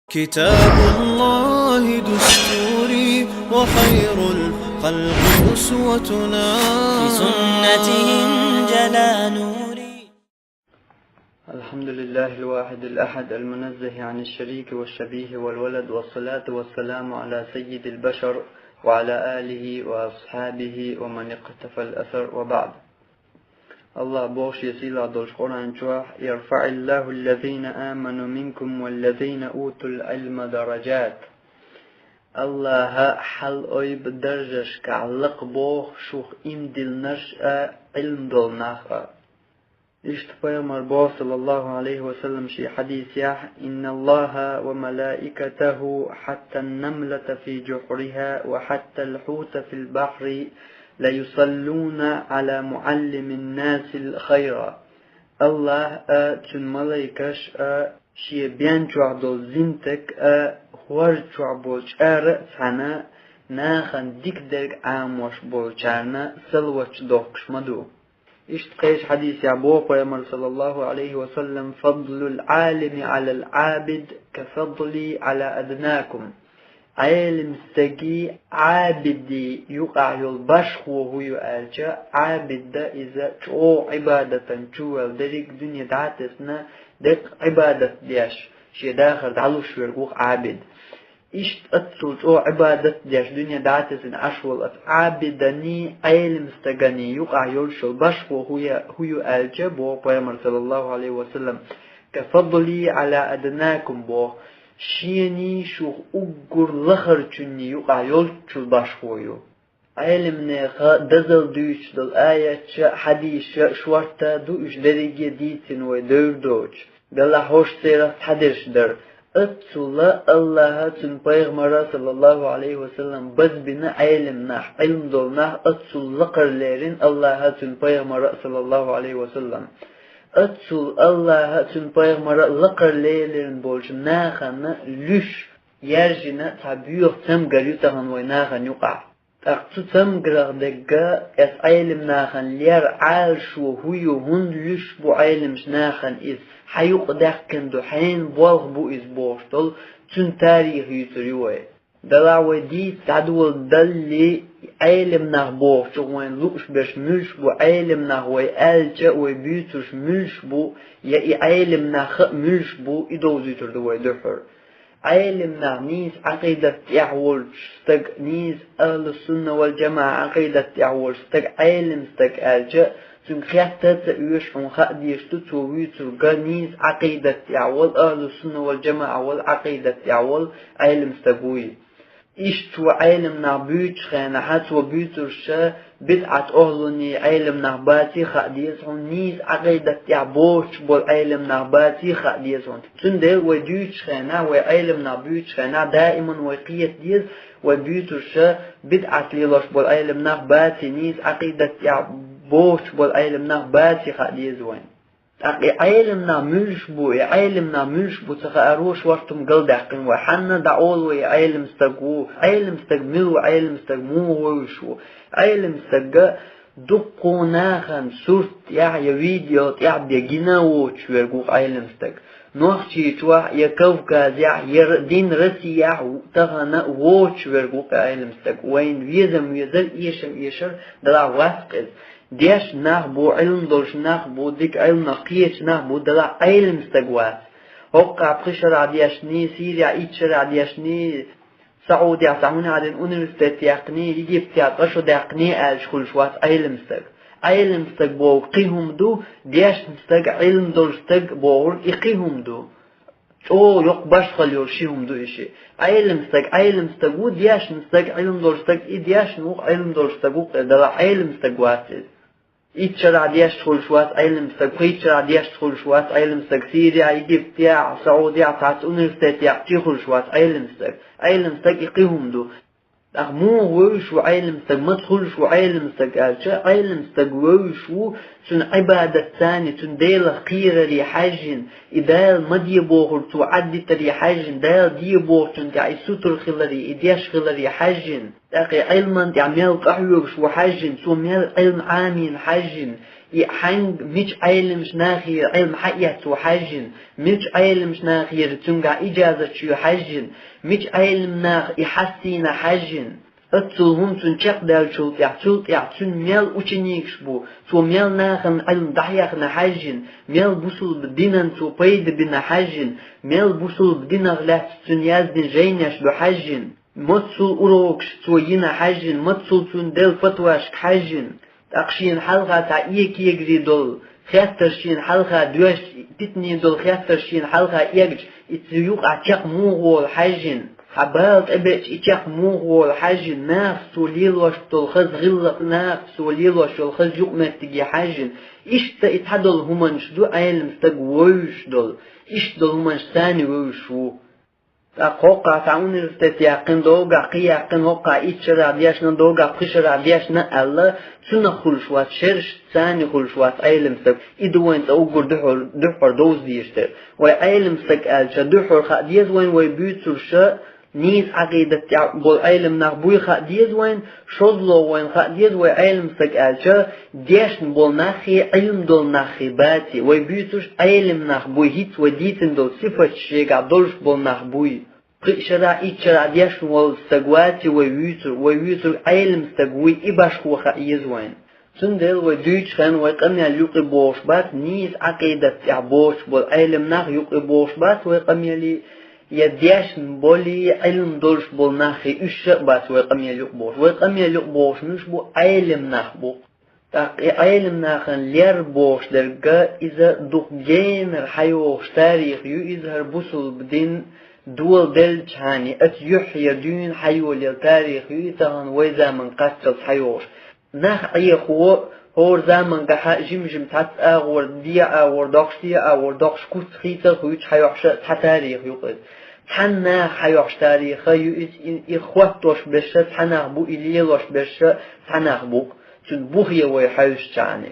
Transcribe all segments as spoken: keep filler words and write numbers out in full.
كتاب الله دستوري، وخير الخلق أسوتنا. بسنته انجلى نوري. الحمد لله الواحد الأحد المنزه عن الشريك والشبيه والولد، والصلاة والسلام على سيد البشر وعلى آله وأصحابه ومن اقتفى الأثر، وبعد. Аллах боху шен сийлахь долчу Къуръан чохь: «يرفع الله الذين آمنوا منكم والذين أوتوا العلم درجات». Аллаха хьалаойба даржашкахь лакха боху шух иман диллинарш а, Ӏилма долу нах а. Иштта пайхамар боху, саллаллаху алейхи ва саллам, шен хьадисехь: «إن الله وملائكته حتى النملة في جحرها وحتى الحوت في البحر ليصلون على معلم الناس الخير». Аллах а, цуьнан малайкаш а, шен бен чохь долу зинтаг а, хӀорда чохь болчу ара а цхьаьна нахана дика дерг Ӏамош болчарна салаваташ дохкуш ма ду. Иштта кхечу хьадисехь боху пайхамар, саллаллаху алейхи ва саллам: «فضل العالم على العابد كفضلي على أدناكم». Ӏелам стегий Ӏабидий юкъахь йолу башхо хӀун ю аьлча, Ӏабид а иза чӀогӀа Ӏибадатан чувоьлла дерриг дуьне дӀа а тесна, деккъа Ӏибадат деш, шен дахар дӀалуш верг ву-кх Ӏабид. Иштта оццул чӀогӀа Ӏибадат деш дуьне дӀа а тесна Ӏаш волу оцу Ӏабиданий, Ӏелам стеганий юкъахь йолуш йолу башхо хӀун я-, хӀун ю аьлча, боху пайхамар, саллаллаху алейхи ва саллам: «كفضلي على أدناكم», боху, шений шух уггар лахарчунний юкъахь йолччул башхо ю. Ӏелам нехан дозалла дуьйцуш долу аяташ а, хьадисаш а шорта ду, уьш дерриге а дийцина вай девр доцуш. Делахь хӀорш церах цхьадерш дара. Оццул а Аллаха, цуьнан пайхамара, саллаллаху алейхи ва саллам, базбина Ӏелам нах, Ӏилма долу нах оццул лакхара лерина Аллаха, цуьнан пайхамара, саллаллаху алейхи ва саллам. Оццул Аллаха, цуьнан пайхамара лакхара лерина болчу нахана луьш, яьржина цхьа боьха цамгар ю тахана вай нахана юкъахь. ТӀаккха цу цамгарах дерг а, ас Ӏелам нахана лер Ӏалашо хӀун ю, хӀунда луьш бу Ӏеламаш нахана иза, хьан юкъа даьккхина ду, хьенан болх бу иза бохуш долу, цуьнан тарих юьйцур ю вай. Делахь вай дийца дӀадолу далли, Ӏелам нах бохучух вайна лууш берш муьлш бу, Ӏелам нах вай аьлча, вай буьйцурш муьлш бу, я и Ӏелам нах а муьлш бу, и довзуьйтур ду вай дуьххьара. Ӏелам нах нийса Ӏакъидат тӀехь волчу стаг, нийса ахлу-сунна вал-жамаӀа Ӏакъидат тӀехь волчу стаг Ӏелам стаг аьлча, цуьнга хетта а ца оьшу, хьуна хаа дезаш ду, цо вуьйцург а нийса Ӏакъидат тӀехь волу, ахлу-сунна вал-жамаӀа волу Ӏакъидат тӀехь волу Ӏелам стаг вуй. Иштта цо Ӏелам нах буьйцучу хенахь, цо буьйцурш а, бидӀат охьлуний Ӏелам нах баций хаа деза хьуна, нийса Ӏакъидат тӀехь боцуш болу Ӏелам нах баций хаа деза хьуна. Цундела вай дуьйцучу хенахь, вай Ӏелам нах буьйцучу хенахь, даиман вай кхета деза, вай буьйцурш а, бидӀат лелош болу Ӏелам нах баций, нийса Ӏакъидат тӀехь боцуш болу Ӏелам нах баций хаа деза вайн. ТӀаккха и Ӏелам нах муьлш бу, и Ӏелам нах муьлш бу ца хааро, шортта хӀума галдаьккхина вай. Хьанна дӀаолу вай и Ӏелам стаг ву, Ӏелам стаг мила ву, Ӏелам стаг муха вевзаш ву? Ӏелам стаг а дуккха нахана сурт тӀехь я видео тӀехь бен гина воцуш верг ву-кх Ӏелам стаг. Нохчийчохь я Кавказехь я р-, дин Россияхь тахана воцуш верг ву-кх Ӏелам стаг. Вайна везам везар, эшам эшар, делахь вац-кх иза. Дешна нах бу, Ӏилма долуш нах бу, дика Ӏилманах кхеташ нах бу, делахь Ӏелам стаг вац. ХӀокху пхи шарахь дешний, Сирехь итт шарахь дешний, Саудехь цхьа хӀун хьадина университет яьккхиний, Египтехь цкъа шо даьккхиний аьлча хуьлуш вац Ӏелам стаг. Ӏелам стаг боху кхин хӀума ду, дешна стаг, Ӏилма долуш стаг бохург и кхин хӀума ду. ЧӀогӀа йоккха башхалла йолу ши хӀума ду и шиъ. Ӏелам стаг, Ӏелам стаг ву, дешна стаг, Ӏилма долуш стаг, и дешна ву-кх, Ӏилма долуш стаг ву-кх, делахь Ӏелам стаг вац иза. Итт шарахь дешна хуьлуш вац Ӏелам стаг, пхийтта шарахь дешна хуьлуш вац Ӏелам стаг, Сирехь, Египтехь, Саудехь цхьацца университет яьккхича хуьлуш вац Ӏелам стаг. Ӏелам стаг и кхин хӀума ду. ТӀаккха муха вевзаш ву Ӏелам стаг, маца хуьлуш ву Ӏелам стаг аьлча, Ӏелам стаг вевзаш ву, цуьнан Ӏибадатцаний, цуьнан Делах кхераре хьаьжжина, и Дала ма де бохург цо Ӏаддитаре хьаьжжина, Дала де бохучунна тӀехь и сутара хиларе, и деш хиларе хьаьжжина, тӀаккха и Ӏилманна тӀехь мел къахьоьгуш ву хьаьжжина, цо мел Ӏилма Ӏамийна хьаьжжина, И хьанга мича Ӏеламча нахера Ӏилма хьаэцна хьаьжжина, мича Ӏеламча нахера цуьнгахь иджазаташ ю хьаьжжина, мича Ӏеламнаха и хьастийна хьаьжжина. Оццул хӀума цунна чекхдаьллачул тӀаьхьа, цул тӀаьхьа цуьнан мел ученикаш бу, цо мел нахана Ӏилма дӀахьехна хьаьжжина, мел бусулба динан цо пайда бина хьаьжжина, мел бусулба динах лаьцна цуьнан яздина жайнаш ду хьаьжжина, маццул урокаш цо йина хьаьжжина, маццул цунна делла фатвашка хьаьжжина. ТӀаккха шена хьалха цхьа э кегари долу хеттарш шена хьалха доьшча, питане долу хеттарш шена хьалха эгча, и цу юкъахь чекх муха волу хьаьжжина, хьан бала тӀебеача и чекх муха волу хьаьжжина, нахаца цо лелош долу хаза гӀиллакх, нахаца цо лелош йолу хаза юкъаметтиге хьаьжжина. Иштта и цхьадолу хӀуманаш ду Ӏелам стаг вевзаш долу, иштта долу хӀуманаш царна вевзаш ву. ТӀаккха хӀокхахь цхьа университет яьккхина, догахь кхин яьккхина, хӀокхахь итт шарахь дешна, догахь пхи шарахь дешна аьлла, цунах хуьлуш вац шераш, царна хуьлуш вац Ӏелам стаг. И ду вайн цӀа уггар дуьхьал, дуьххьара довза дезаш дерг. Вай Ӏелам стаг аьлча, дуьххьара хаа деза вайн вай буьйцурш нийса Ӏакъидат тӀехь болу Ӏелам нах буй хаа деза вайн, шозло вайн хаа деза вай Ӏелам стаг аьлча, дешна болу наххий, Ӏилма долу наххий баций, вай буьйцурш Ӏелам нах буй, хӀинца вай дийцина долу сифаташ шегахь долуш болу нах буй. Пхи шарахь, итт шарахь дешна волу стаг ваций вай вуьйцург, вай вуьйцург Ӏелам стаг вуй, и башхо хаа еза вайн. Цундела вай дуьйцучу хенахь вай къамел юкъе богӀуш бац, нийса Ӏакъидат тӀехь боцуш болу Ӏелам нах юкъе богӀуш бац вай къамелий, я дешна болий, Ӏилма долуш болу наххий, уьш а бац вай къамел юкъе богӀуш. Вай къамел юкъе богӀуш муьлш бу, Ӏелам нах бу. ТӀаккха и Ӏелам нахана лер бохуш дерг, иза дукха генара хьайогӀуш тарих ю, иза хӀара бусулба дин доладеллачхьана, оцу юьххьера дуьйна хьайолаелла тарих ю, и тахана вай заманга кхаччалц хьайогӀуш. Нах Ӏехо, хӀора замангахьа жим-жим цхьацца агӀор, де агӀор доккхуш, де агӀор доккхуш, куц хийца а хуьйцуш хьайохьуш цхьа тарих ю-кх иза. Цхьана наха хьайохьуш тарих ю иза, и, и хӀоттош берш цхьа нах бу, и лелош берш цхьа нах бу-кх. Цуьнан бухе вай хьаьвсичхьана.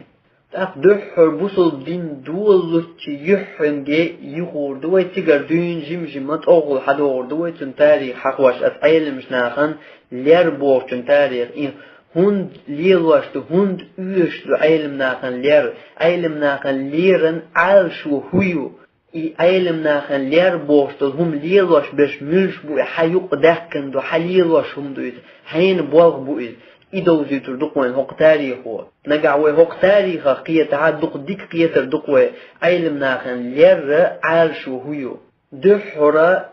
ТӀаккха дуьххьара бусулба дин долалуччи юьххьанге юхур ду вай, цигара дуьйна жим-жима тӀовгӀула хьадогӀур ду вай цуьнан тарих хьахош, оцу Ӏеламчу нахана лер бохучун тарих. И хӀунда лелош ду, хӀунда оьшуш ду Ӏелам нахана лер? Ӏелам нахана леран Ӏалашо хӀун ю? И Ӏелам нахана лер бохуш долу хӀума лелош берш муьлш бу, и хьан юкъа даьккхина ду, хьан лелош хӀума ду иза, хьенан болх бу иза, и довзуьйтур ду-кх вайна хӀокху тарихо. Нагахь вай хӀокху тарихах кхетахь, дукха дика кхетар ду-кх вай, Ӏелам нахана лерра Ӏалашо хӀун ю. Дуьххьара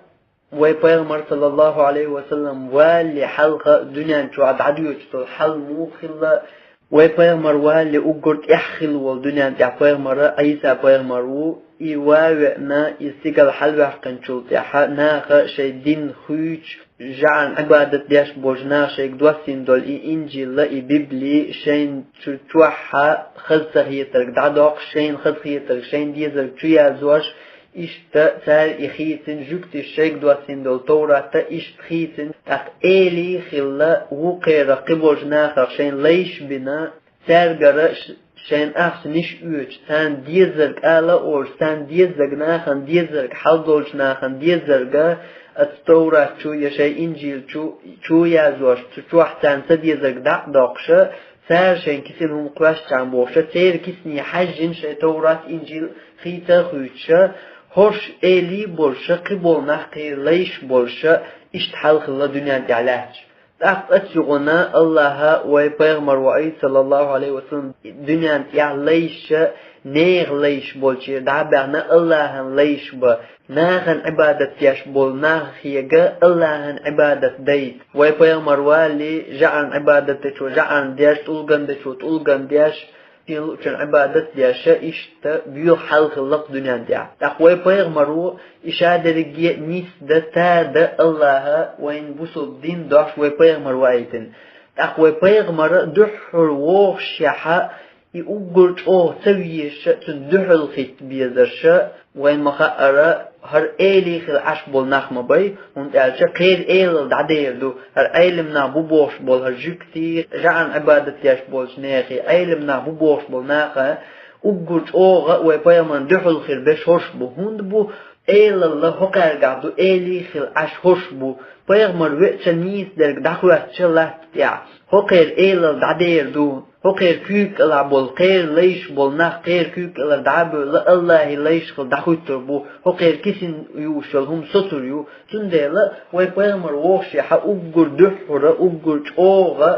вай Пайхамар, саллаллаху Ӏалайхи ва саллам, валале хьалха дуьнен чохь дӀадоьдуш долу хьал муха хилла? Вай Пайхамар валале уггар тӀаьхьа хилла волу дуьнен тӀехь пайхамар Ӏийса пайхамар ву. И ван а веана, иза стигала хьалаваьккхинчул тӀаьхьа наха шайн дин хуьйцуш, жаӀарна Ӏибадат деш болчу наха шайга доссийна долу и Инжил а, и Библи шайна чу чохь хаза ца хетарг дӀадоккхуш, шайна хаза хетарг, шайна дезарг чу яздеш, иштта цара и хийцина, жуьгташа шайга доссийна долу Товрат а иштта хийцина, тӀаккха элий а хилла, вукхерах кхиболчу нахах шайн лайш а бина, цаьргара ш-, шайна ахчанаш а оьцуш, царна дезарг ала а олуш, царна дезарг, нахана дезарг, хьалдолчу нахана дезарг, оцу Товрат чу я шайн Инжил чу, чу яздеш, цу чохь царна ца дезарг дӀа а доккхуш, цара шайн кисана хӀума кхоьссичхьана бохуш, церан кисане хьаьжжина шайн Товрат, Инжил хийца а хуьйцуш, хӀорш элий а болуш, кхиболу нах кхин лайш а болуш, иштта хьал хилла дуьнен тӀехь лаьтташ. ТӀаккха оцу юкъана Аллаха вай пайхамар ваийта, саллаллаху Ӏалайхи ва саллам, дуьнен тӀехь лайш а, нехан лайш болчера дӀа а баьхна, Аллахьан лайш бан, нахана Ӏибадат деш болу нах хьега, Аллахьан Ӏибадат дайта. Вай пайхамар валале, жаӀарна Ӏибадат дечо жаӀарна деш, тӀулган дечо тӀулган деш, шен луучун Ӏибадат деш, иштта боьха хьал хилла-кх дуьнен тӀехь. ТӀаккха вай пайхамаро и ша дерриге а нисдан, тадан Аллаха вайна бусулба дин дош вай пайхамар ваийтина. ТӀаккха вай пайхамар дуьххьара вогӀушехь, и уггар чӀогӀа ца везаш, цунна дуьхьал хӀитта безарш, вайна ма-хаъара, хӀара элий хила Ӏаш болу нах ма бай, хӀунда аьлча кхеран элалла дӀадер ду, хӀара Ӏелам нах бу бохуш болу хӀара жуьгтий, жаӀарна Ӏибадат деш болчу нехий, Ӏелам нах бу бохуш болу наха, уггар чӀогӀа а вай пайхамарна дуьхьал хир берш хӀорш бу. ХӀунда бу? Элалла хӀокхаьргахь ду, элий хила Ӏаш хӀорш бу. Пайхамар веача нийса дерг дӀахӀоьттича латта тӀехь, хӀокхеран элалла дӀадер ду. ХӀокхеран куьйга кӀалахь болу кхеран лайш болу нах кхеран куьйга кӀалара дӀа а бевлла, Аллахьан лайш хила дӀахӀуьттур бу, хӀокхеран кисина юуш йолу хӀума соцур ю. Цундела вай пайхамар вогӀушехь а уггар дуьххьара, уггар чӀогӀа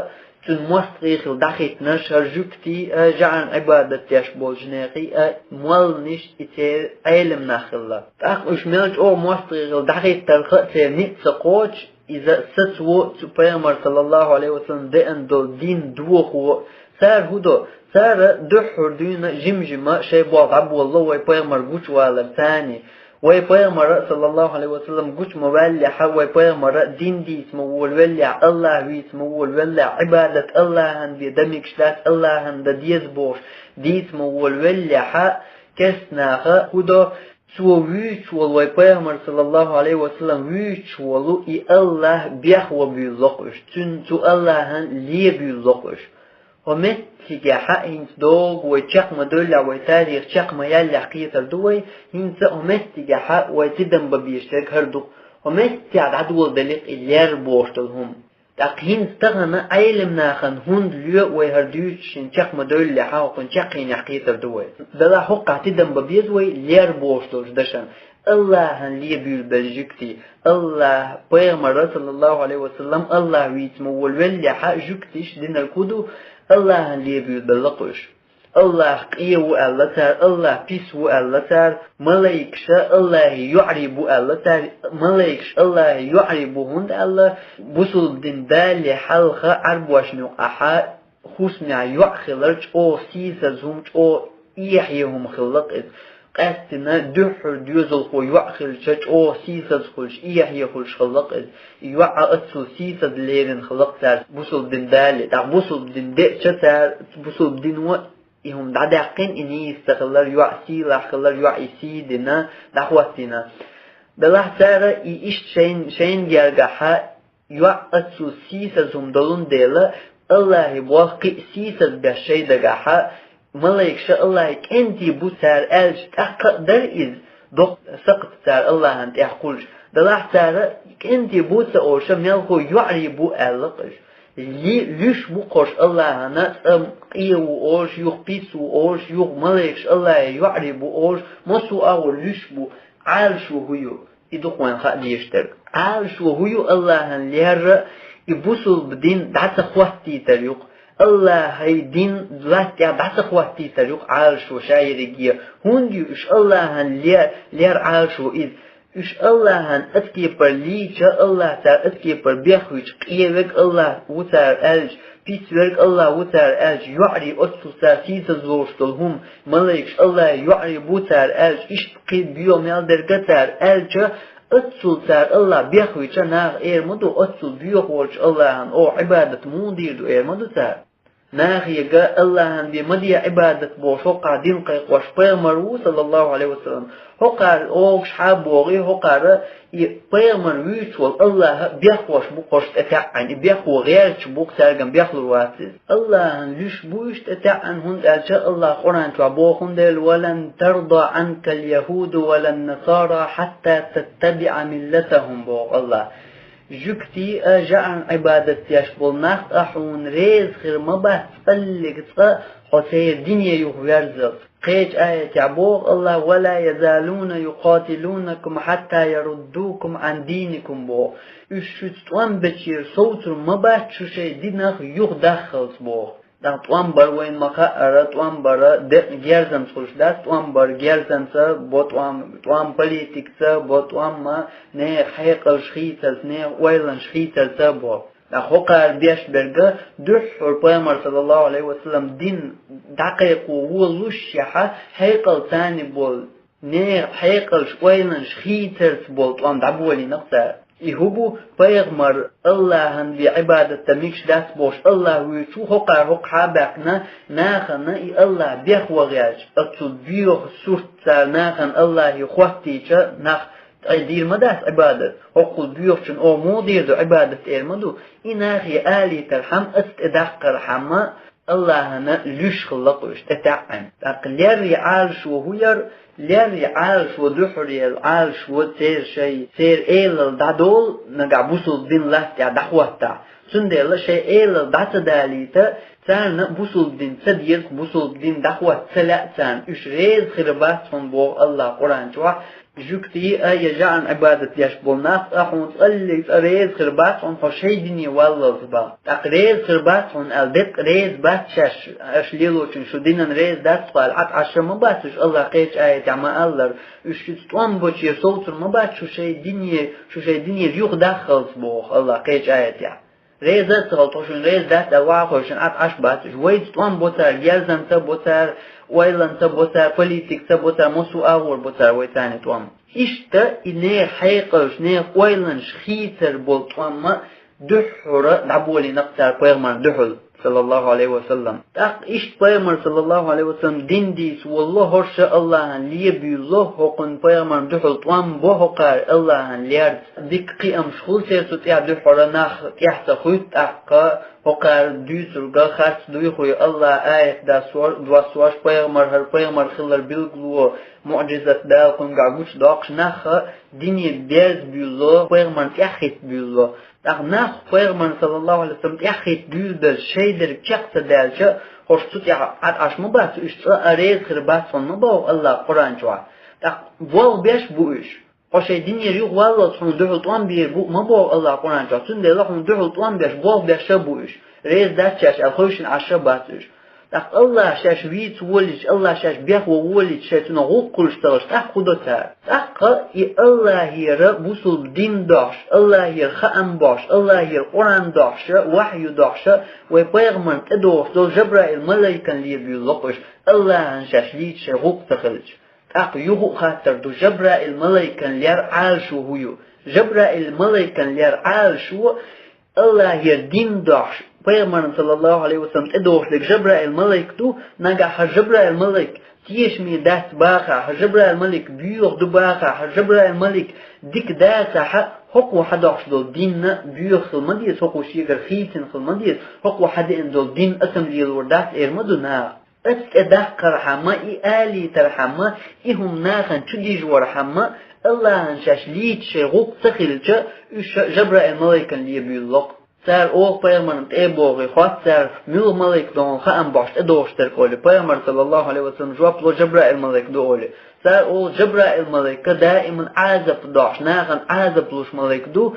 цуьнан мостагӀий хила дӀахӀиттинарш хӀара жуьгтий а, жаӀарна Ӏибадат деш болчу нехан а молланаш, и церан Ӏелам нах хилла. ТӀаккха уьш мел чӀогӀа мостагӀий хила дӀахӀиттарх а церан ницкъ ца кхочуш, иза сацо а, цу пайхамар, саллаллаху Ӏалайхи ва саллам, деана долу дин дохо а. Цара хӀун до? Цара дуьххьара дуьйна жим-жима шайн болх дӀаболало вай пайхамар гучувалар царний. Вай пайхамар, саллаллаху Ӏалайхи ва саллам, гучу ма ваьллехь а, вай пайхамар дин дийца ма волавеллехь, Аллах вийца ма волавеллехь, Ӏибадат Аллахьан бен дан мегаш дац, Аллахьан дан деза бохуш дийца ма волавеллехь а, керста наха хӀун до? Цо вуьйцуш волу вай пайхамар, саллаллаху Ӏалайхи ва саллам, вуьйцуш волу и Аллах бехван буьйлало-кх уьш, цуьнан, цу Аллахьан лен буьйлало-кх уьш. ХӀокху меттигехь а хӀинца догӀу вай чекх ма девллехь, вай тарих чекх ма яьллехь кхетар ду вай, хӀинца хӀокху меттигехь а вай тидам бан безаш дерг хӀара ду-кх. ХӀокху меттехь дӀадоладелира и лер бохуш долу хӀума. ТӀаккха хӀинца тахана Ӏелам нахана хӀунда лоьху вай хӀара дуьйцуш, шен чекх ма девллехь а, хӀокхуьнан чаккхенехь кхетар ду вай. Делахь хӀокхахь тидам бан беза вай лер бохуш долчу дашна. Аллахьан лен буьйлабелла жуьгтий, Аллах, пайхамар, саллаллаху Ӏалайхи ва саллам, Аллах вийца ма волавеллехь а, жуьгташа динарг хӀун ду? Аллахьан лен буьйлабелла-кх уьш. Аллах къен ву аьлла цара, Аллах пис ву аьлла цара, малайкаша Аллахьан йоӀарий бу аьлла цара, малайкаш Аллахьан йоӀарий бу, хӀунда аьлла бусалба дин далале хьалха Ӏарбошна юкъахь хӀусамехь йоӀ хилар чӀогӀа сийсаза хӀума, чӀогӀа эхье хӀума хилла-кх иза. Къаьсттина дуьххьара доьзалхо йоӀ хилча, чӀогӀа сийсаза хуьлуш, эхье хуьлуш хилла-кх иза. И йоӀ а аццул сийсаза лерина хилла-кх цара бусалба дин далале. ТӀаккха бусалба дин деъча цара, бусалба дино и хӀума дӀадаьккхина, и нийса ца хилар, йоӀ сийлахь хилар, йоӀ и сий дина, дӀахӀоттийна. Делахь цара и иштта шайн, шайна гергахь йоӀ аццул сийсаза хӀума долун дела, Аллахьан болх кхин а сийсаза беш шайн дагахь, малайкаша Аллахьан кӀентий бу цара аьлча, тӀаккха а дара иза, доккха сакхт цара Аллахьан тӀехь кхуллуш. Делахь цара кӀентий бу ца олуш, мелхо йоӀарий бу аьлла-кх уьш. Ли-, луьш бу-кх уьш Аллахьана, цкъа къен ву олуш, юха пис ву олуш, юха малайкаш Аллахьан йоӀарий бу олуш, массо а агӀор луьш бу, Ӏалашо хӀун ю? И ду-кх вайна хаа дезаш дерг. Ӏалашо хӀун ю Аллахьан лер а, и бусалба дин дӀа ца хӀоттийтар ю-кх? Аллахьан дин латта тӀехь дӀа ца хӀоттийтар ю-кх Ӏалашо ша ерриге? ХӀунда ю уьш Аллахьан ле-, лер Ӏалашо иза? Уьш Аллахьан оцу кепара лийча, Аллах цара оцу кепара бехвича, къен верг Аллах ву цара аьлча, пис верг Аллах ву цара аьлча, йоӀарий оццул цара сийсаза лоруш долу хӀума, малайкаш Аллахьан йоӀарий бу цара аьлча, иштта кхин боьха мел дерг а цара аьлча, оццул цара Аллах бехвича, наха эр ма ду, оццул боьха волчу Аллахьан оха Ӏибадат муха дийр ду, эр ма ду цара. Нахе а Аллахьан бен ма де Ӏибадат бохуш, хӀокхахь дин кхайкхош пайхамар ву, саллаллаху Ӏалайхи ва саллам. ХӀокхара огуш хьа а богӀий, хӀокхара и пайхамар вуьйцуш волу Аллах бехвош бу-кх уьш тӀетаьӀӀина, и бехво гӀерташ бу-кх, цаьрган бехлур вац иза. Аллахьан луьш бу уьш тӀетаьӀӀина, хӀунда аьлча Аллах Къуръан чохь бохун дела: «Ва лан тарда Ӏанкал яхӀуду ва лан насара хьатта таттабиӀа миллатахӀум», боху Аллах. Жуьгтий а, жаӀарна Ӏибадат деш болу нах а хьуна реза хир ма бац цкъа а, хьо церан дине юхаверзалц. Кхечу аятехь боху Аллах: «Ва ла язалуна юкъатилунакум хьатта яруддукум Ӏан дийникум», боху. Уьш шуьца тӀом бечуьра совцур ма бац шу шайн динах юхадаххалц, боху. ТӀаккха тӀом бар вайна ма-хаъара, тӀом бар декъна герзанца хуьлуш дац, тӀом бар герзанца бо тӀом, тӀом политикаца бо тӀом, нехан хьекъалш хийцарца, нехан ойланаш хийцарца бо. ТӀаккха хӀокхара беш берг дуьххьара пайхамар, саллаллаху Ӏалайхи ва саллам, дин дӀакхайкхо волушшехь, хьекъал царна болу, нехан хьекъалш, ойланаш хийцарца болу тӀом дӀаболийна-кх цара. И хӀун бу, пайхамар Аллахьан бен Ӏибадат дан мегаш дац бохуш, Аллах вуьйцуш ву, хӀокхара хӀокху хьа а баьккхина, нахана и Аллах бехван гӀерташ, оццул боьха сурт цара нахана Аллахье хӀоттийча, нах ткъе дийр ма дац Ӏибадат. ХӀоккхул боьхачун оха муха дийр ду Ӏибадат, эр ма ду. И нахе алийтархьама, оцу тӀе даккхархьама, Аллахьана луьш хилла-кх уьш тӀетаьӀӀина. ТӀаккха леррий Ӏалашо хӀун яра? Леррий Ӏалашо, дуьххьара яла Ӏалашо церан шайн, церан элал дӀадолу, нагахь бусалба дин латта тӀехь дӀахӀоттахь. Цундела шайн элал дӀа ца далийта, царна бусулба дин ца деза, бусулба дин дӀахӀотта ца лаьа царна, уьш реза хир бац хьуна боху Аллаха Къуръан чохь, жуьгтий а, я жаӀарна Ӏибадат деш болу нах а хьуна цкъа а реза хир бац хьуна хьо шайн дине валлалц боху. ТӀаккха реза хир бац хьуна аьлла, деккъа реза бац шаьш, аша лелочун шу динан реза дац тхо аьлла, Ӏад Ӏаш ма бац уьш, Аллаха кхечу аятехь ма-аллара, уьш шуьца тӀом бочера совцур ма бац шу шайн дине, шу шайн динера юхадаххалц боху Аллаха кхечу аятехь. Реза а ца хилла, тхо шуна реза дац аьлла, ваххойшна Ӏад Ӏаш бац уьш. Вайца тӀом бо цара, герзанца бо цара, ойланца бо цара, политикца бо цара, массо а агӀор бо цара вай царна тӀом. Иштта и нехан хьекъалш, нехан ойланаш хийцар болу тӀом а дуьххьара дӀаболийна-кх цара пайхамарна дуьхьал, саллаллаху Ӏалайхи ва саллам. ТӀаккха иштта пайхамар, саллаллаху Ӏалайхи ва саллам, дин дийца волло, хӀорш а Аллахьан лебуьйло, хӀокхунна пайхамарна дуьхьал тӀом бо хӀокхара Аллахьан лерца. Дика кхиамаш хуьлу церан цу тӀехь дуьххьара, нах тӀаьхьа ца хуьтту тӀаккха, хӀокхара дуьйцург а харц дуй хуй, Аллахьа аят доссор-, доссош, пайхамар, хӀара пайхамар хилар билгало, муӀжизат Дала кхуьнгахь гучудоккхуш, нах а дине берза буьйло, пайхамарна тӀаьхьахӀитта буьйло. ТӀаккха нах пайхамарна, саллаллаху Ӏалайхи ва саллам, тӀаьхьахӀитта буьйлабелча, шайн дерг чекх ца даьлча, хӀорш цу тӀехь Ӏад Ӏаш ма бац уьш, цкъа а реза хир бац хьуна ма боху Аллаха Къуръан чохь. ТӀаккха болх беш бу уьш. Хьо шайн динера юхаваллалц хьуна дуьхьал тӀом бийр бу ма боху Аллаха Къуръан чохь. Цундела хьуна дуьхьал тӀом беш, болх беш а бу уьш. Реза дац шаьш аьлла, хевшина Ӏаш а бац уьш. ТӀаккха Аллахь шаьш вийца волийча, Аллахь шаьш бехван волийча, шайн цунах гӀуллакх хуьлуш ца хилча, тӀаккха хӀун до цара? ТӀаккха и Аллахьера бусулба дин дохьуш, Аллахьера хаам бохьуш, Аллахьера Къуръан дохьуш, вахью дохьуш, вай пайхамарна тӀедогӀуш долу Жабраил малайкан лебуьйло-кх уьш, Аллахьан шаьш лийча шайн гӀуллакх ца хилча. ТӀаккха юха а хаттар ду, Жабраил малайкан лер Ӏалашо хӀун ю? Жабраил малайкан лер Ӏалашо, Аллахьера дин дохьуш, пайхамарна, саллаллаху Ӏалайхи ва саллам, тӀедогӀуш дерг Жабраил малайк ду, нагахь хӀара Жабраил малайк тешаме дац бахахь, хӀара Жабраил малайк боьха ду бахахь, хӀара Жабраил малайк дика дацахь, хӀокхо хьадохьуш долу дин а боьха хила ма деза, хӀокхо шегара хийцина хила ма деза, хӀокхо хьадеана долу дин а тӀом лелор дац эр ма ду наха. Оцу тӀе даккхархьама, и алийтархьама, и хӀума нахана чу дижорхьама, Аллахьан шаьш лийча шайн гӀуллакх ца хилча, уьш Жабраил малайкан лебуьйло-кх. Цара олу пайхамарна тӀе а богӀий, хотту цара, муьлха малайк ду хьуна хаам бохьуш тӀедогӀуш дерг олий. Пайхамар, саллаллаху Ӏалайхи ва саллам, жоп ло, Жабраил малайк ду олий. Цара олу, Жабраил малайка даиман Ӏазап дохьуш, нахана Ӏазап луш малайк ду,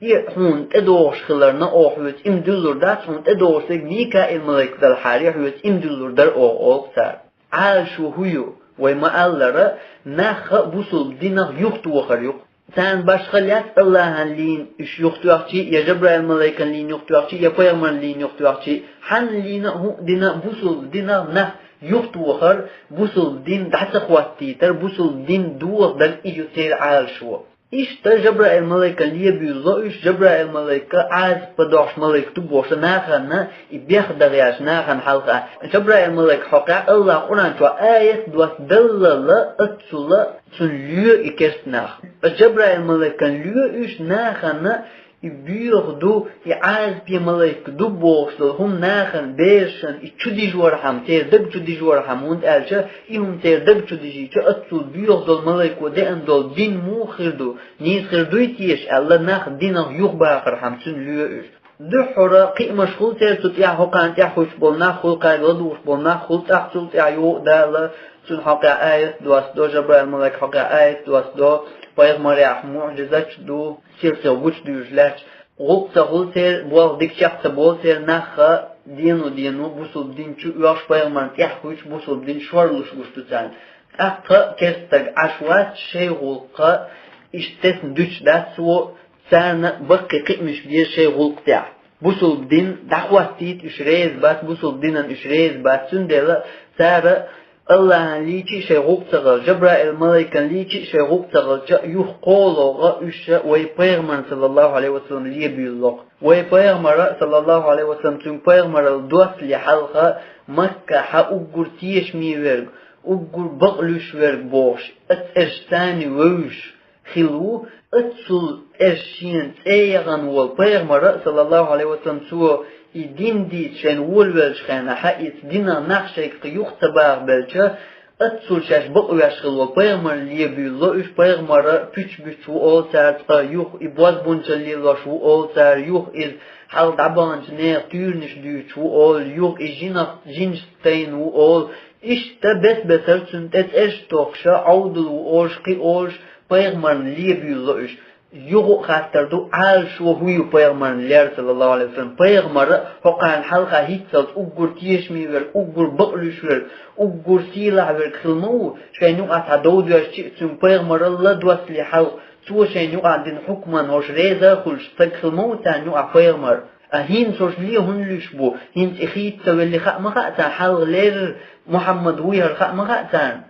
и хьуна тӀедогӀуш хиларна, оха хьоьца иман дуьллур дац, хьуна тӀедогӀуш дерг Микаил малайк делхьара, хьоьца иман дуьллур дара оха, олу цара. Ӏалашо хӀун ю? Вай ма-аллара, нах а бусулба динах юхатохар ю-кх. Царна башха лаьцна Аллахьан лийна уьш юхатоьхчий, я Жабраил малайкан лийна юхатоьхчий, я пайхамарна лийна юхатоьхчий, хьанна лийна а, хӀуъа дина а бусулба динах нах юхатохар, бусулба дин дӀа ца хӀоттийтар, бусулба дин дохадар, и ю церан Ӏалашо. Иштта Жабраил малайкан лебуьйло уьш, Жабраил малайка Ӏазап дохьуш малайк ду бохуш, нахана и бехдаха яьлча, нахана хьалха. Жабраил малайк хьокъехь Аллаха Къуръан чохь аят доссадаллал, оццул цунна лоь и керста нах. Жабраил малайкан лоь уьш, нахана и боьха ду, и Ӏазапе малайк ду бохуш долу хӀума нахана, берашна и чу дижорхьама, церан даг чу дижорхьама, хӀунда аьлча и хӀума церан даг чу дижийча, оццул боьха долу малайко деана долу дин муха хир ду, нийса хир дуй теша аьлла, нах динах юхабахархьама цунна лоь уьш. Дуьххьара кхиамаш хуьлу церан цу тӀехь, хӀокхарна тӀаьхьахуьттуш болу нах хуьлу, кхаьрга ладугӀуш болу нах хуьлу, тӀаккха цул тӀаьхьа юха а Дала цунна хьокъехь аят доссадо, Жабраил малайка хьокъехь аят доссадо, пайхамарехь муӀжизаташ ду, сирсо гучудуьйжуш лаьтташ. ГӀуллакх ца хуьлу церан, болх дика чекх ца болу церан, нах а дено-дено бусулба дин чу оьхуш, пайхамарна тӀаьхьахуьттуш, бусулба дин шорлуш гуш ду царна. ТӀаккха керста стаг Ӏаш вац, шайн гӀуллакх а иштта тесна дуьтуш дац цо, царна баккхий кхиамаш беза шайн гӀуллакх тӀехь. Бусулба дин дӀахӀоттийта уьш реза бац, бусулба динан уьш реза бац, цундела цара Аллахьан лийча а шайн гӀуллакх ца хилча, Жабраил малайкан лийча а шайн гӀуллакх ца хилча, юха кхоалгӀа уьш вай пайхамарна, саллаллаху Ӏалайхи ва саллам, лебуьйло-кх. Вай пайхамара, саллаллаху Ӏалайхи ва саллам, цуьнга пайхамаралла доссале хьалха, Маккахь уггар тешаме верг, уггар бакълуьйш верг бохуш, оцу цӀерашца вевзаш хилла ву, оццул цӀераш шена цӀе яхана волу пайхамара, саллаллаху Ӏалайхи ва саллам, цо и дин дийца шайна волавеллачу хенахь, иза динан нах шайга кхин юха ца бахабелча, Оццул шаьш бакъвеш хилла волу пайхамарна лебуьйлало уьш, пайхамар пуьчбуьтуш ву олу цара, цкъа юха и бозбунчалла лелош ву олу цара, юха иза хьалха дӀабаханчу нехан туьйранаш дуьйцуш ву олу, юха и жинах, жинаш тайна ву олу. Иштта бес-бесара цуьнан тӀе цӀераш тохкуш, Ӏовдал ву олуш, кхин олуш, пайхамарна лебуьйлало уьш. Юха а хаттар ду, Ӏалашо хӀун ю пайхамарна лер, саллаллаху Ӏалайхи ва саллам. Пайхамар хӀокхарна хьалха хӀинццалц уггар тешаме верг, уггар бакълуьйш верг, уггар сийлахь верг хила ма ву, шайна юкъахь цхьа дов доьжча а, цуьнга пайхамар ладоссале хьалха, цо шайна юкъахь дина хьукманна хӀорш реза а хуьлуш стаг хила ма ву царна юкъахь пайхамар. А хӀинца хӀорш ле хӀунда луьйш бу, хӀинца и хийца ца велли хаа ма хаьа царна, хьалха леррина Мухьаммад вуй хӀара хаа ма хаьа царна.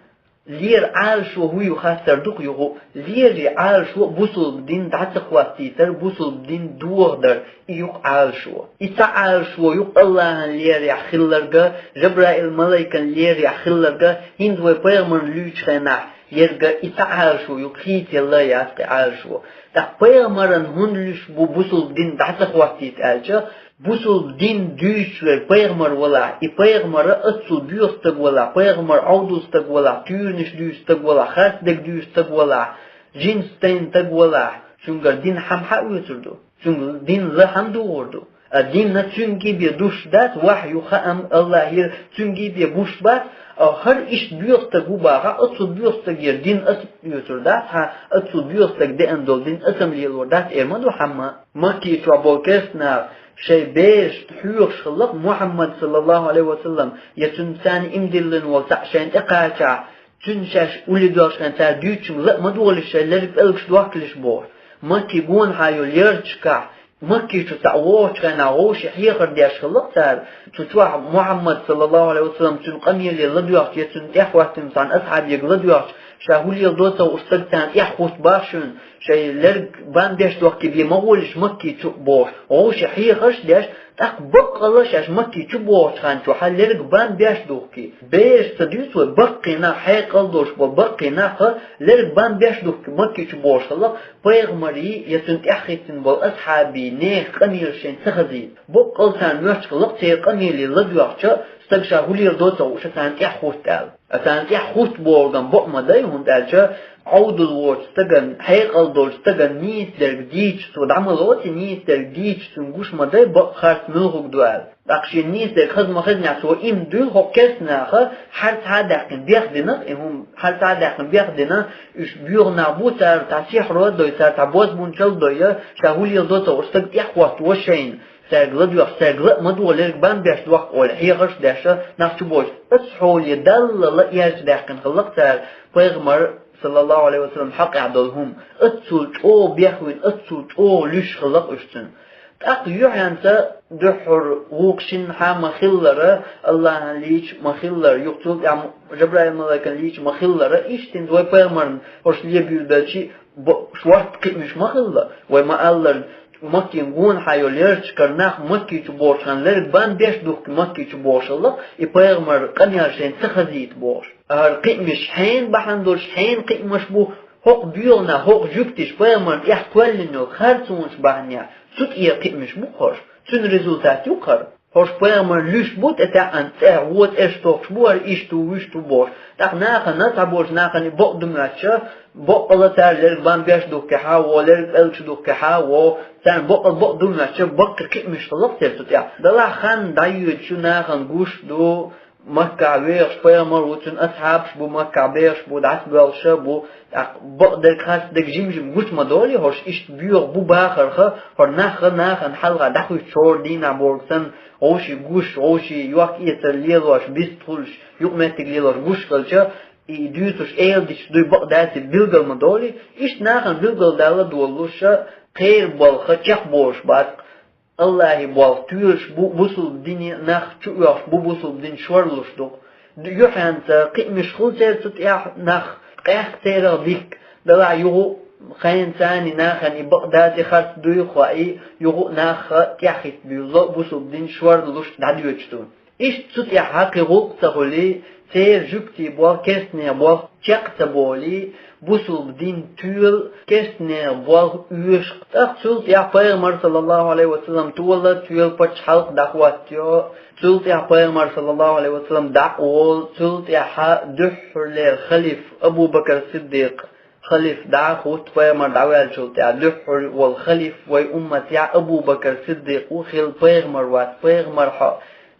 Лера Ӏалашо хӀун ю хаттар ду-кх юха а. Лерий Ӏалашо а бусулба дин дӀа ца хӀоттийтар, бусулба дин дохадар, и ю-кх Ӏалашо. И цхьа Ӏалашо ю-кх Аллахьан лерехь хилларг а, Жабраил-малайкан лерехь хилларг а, хӀинца вай пайхамарна луьйчу хенахь ерг а и цхьа Ӏалашо ю-кх, хийцаелла яц-кх и Ӏалашо. ТӀаккха пайхамарна хӀунда луьйш бу бусулба дин дӀа ца хӀоттийта аьлча, бусулба дин дуьйцуш верг пайхамар валахь, и пайхамар оццул боьха стаг валахь, пайхамар Ӏовдал стаг валахь, туьйранаш дуьйцу стаг валахь, харцдерг дуьйцу стаг валахь, жинаш тайна стаг валахь, цуьнгара дин хьан хьаоьцур ду? Цуьнга дин ла хьан духур ду? А дин цуьнга бен дуьсуш дац, вахьйу хаам Аллахьера цуьнга бен гуш бац, а хӀара иштта боьха стаг ву бахахь, оццул боьха стагера дин аса оьцур дац, хьан оццул боьха стаг деана долу дин аса-м лелор дац эр ма ду хьамма. Макки чохь болу керста наха шайн берашна хьоьхуш хилла-кх Мухьаммад, саллаллаху Ӏалайхи ва саллам, я цуьнца царна иман диллина волу цхьаъ шайна тӀекхачахь, цуьнан шаьш улле доьлхуш хенахь цара дуьйцучуьнга ла а ма долуьйтуш, шайн лерриг пӀелгаш дохкалаш бохуш. Макки гонахьа йолу ярташкахь, Макки чу цхьаъ вогӀучу хенахь вовшийн хьехар деш хилла-кх цара. Цу чохь Мухьаммад, саллаллаху Ӏалайхи ва саллам, цуьнан къамеле ладоьгӀча я цуьнан тӀаьхьахӀоьттина цхьана асхьабега ладоьгӀча, ша хӀун леладо ца хууш стаг царна тӀаьхьахӀутту бохуш шуна, шайн лерриг бан беш дохке бен ма гӀолийша Макки чу бохуш, вовшийн хьехарш а деш, тӀаккха баккъалла шаьш Макки чу бохучу хан чохь лерриг бан беш духке. Бераш ца дуьйцу вай, баккхий нах, хьекъал долуш болу баккхий нах лерриг бан беш духке Макки чу бохуш хилла-кх, пайхамарий я цуьнан тӀаьхьахӀиттина болу асхьабийн нехан къамелаш шайна ца хазийта. Баккъалла царна моьттуш хилла-кх церан къамеле ладоьгӀча, стаг ша хӀун леладо ца хууш царна тӀаьхьахӀутту аьлла. А царна тӀаьхьахӀутту бохург-м бакъ ма дай, хӀунда аьлча Ӏовдал воцу стагана, хьекъал долчу стагана нийса дерг дийча, цо дӀа ма лоций, нийса дерг дийча, цуьнга гуш ма дай бакъ, харц муьлхарг ду аьлла. ТӀаккха шена нийса дерг хаза ма хезнехь, цо иман дуьйла хӀокху керста наха, хьара цхьа а даьккхина бехдина, и хӀума хьара цхьа а даьккхина бехдина, уьш боьха нах бу, цара цхьа сихьро а дой, цара цхьа бозбунчалла а дой, ша хӀун леладо ца хууш стаг тӀаьхьахӀоттаво шайна. Цаьрга ладоьгӀча, цаьрга ла а ма доху, лерриг бан беш дохку олий, хьехарш а деш, нах чу бохуш. Оцу хьоле Далла ла аьлча даьккхина хилла-кх цара пайхамар, саллаллаху Ӏалайхи ва саллам, хьокъехь долу хӀума. Оццул чӀогӀа бехвина, оццул чӀогӀа луьйш хилла-кх уьш цуьнан. ТӀаккха юьхьенца дуьххьара вукху шинна хьан ма-хиллара, Аллахьан лийча ма-хиллара, юха цул тӀаьхьа Жабраил-малайкан лийча ма-хиллара, иштта хӀинца вай пайхамарна хӀорш лебуьйлабелчи, бо-, шортта кхиамаш ма хилла. Вай ма-аллара, Маккин гонахьа йолу ярташкара нах Макки чу бохуш хан лерриг бан беш духке Макки чу бохуш хилла-кх, и пайхамар къамел шайна ца хазийта бохуш. ХӀара кхиамаш хьенан бахьана долуш, хьенан кхиамаш бу, хӀокху боьха нах, хӀокху жуьгташа пайхамарна тӀехь кхоьллина йолу харцонаш бахьанехь, цу тӀера кхиамаш бу-кх хӀорш. Цуьнан результат ю-кх хӀара. ХӀорш пайхамарна луьйш бу тӀетаьӀӀана цӀе, вон цӀераш тохкуш бу хӀара, иштта ву, вуьшта ву бохуш. ТӀаккха нахана цхьаболчу нахана и бакъ ду моьттуш, баккъалла цара лерриг бан беш духкехьа а во, лерриг пӀелгаш духкехьа а во, царна бакъалла бакъ ду моьттуш, баккхий кхиамаш хилла-кх церан цу тӀехь. Делахь хан дӀайоьдуш ю, нахана гуш ду, Маккахь вехаш пайхамар ву, цуьнан асхьабаш бу, Маккахь бехаш бу, дӀасабоьлхуш а бу, тӀаккха бакъдерг, харцдерг жим-жима гуш ма долий хӀорш, иштта боьха бу бахарх, хӀара нах а нахана хьалха дӀахуьттуш хӀора дийнахь бохург санна, вовшийн гуш, вовшийн йохк-эцар лелош, вистхуьлуш, юкъаметтиг лелош гуш хилча, и дуьйцуш, эладиташ дуй бакъ даций билгал ма долий, иштта нахана билгалдала долуш, кхеран балха чекхболуш бац-кх. Аллахьан болх тоьлуш бу бусулба дине нах, чу оьхуш бу бусулба дин, шорлуш ду-кх. Юьхьенца кхиамаш хуьлу церан цу тӀехь нах, къехка церах дикка, делахь юха а хенан царна нахана и бакъ даций, харц дуй а хоий, юха а нах тӀаьхьахӀитта буьйлало, бусулба дин шорлуш дӀадоьдуш ду. Иштта цу тӀехьа кхин гӀуллакх ца хулий, церан жугтий болх, керстаний болх чекх ца болий, бусулба дин тоьлу керстаний болх оьшу. ТӀаккха цул тӀехьа пайхамар, саллаллаху Ӏалайхи ва саллам, тола, тоьла паччахьалкх дӀахӀоттайо, цул тӀехьа пайхамар, саллаллаху Ӏалайхи ва саллам, дӀа а волу, цул тӀехьа дуьххьарлера халиф Абу Бакр Сиддикъ халиф дӀа а хӀутту, пайхамар дӀаваьллачул тӀехьа дуьххьара волу халиф вай умматехь Абу Бакр Сиддикъ ву, хилла пайхамар вац, пайхамар хьо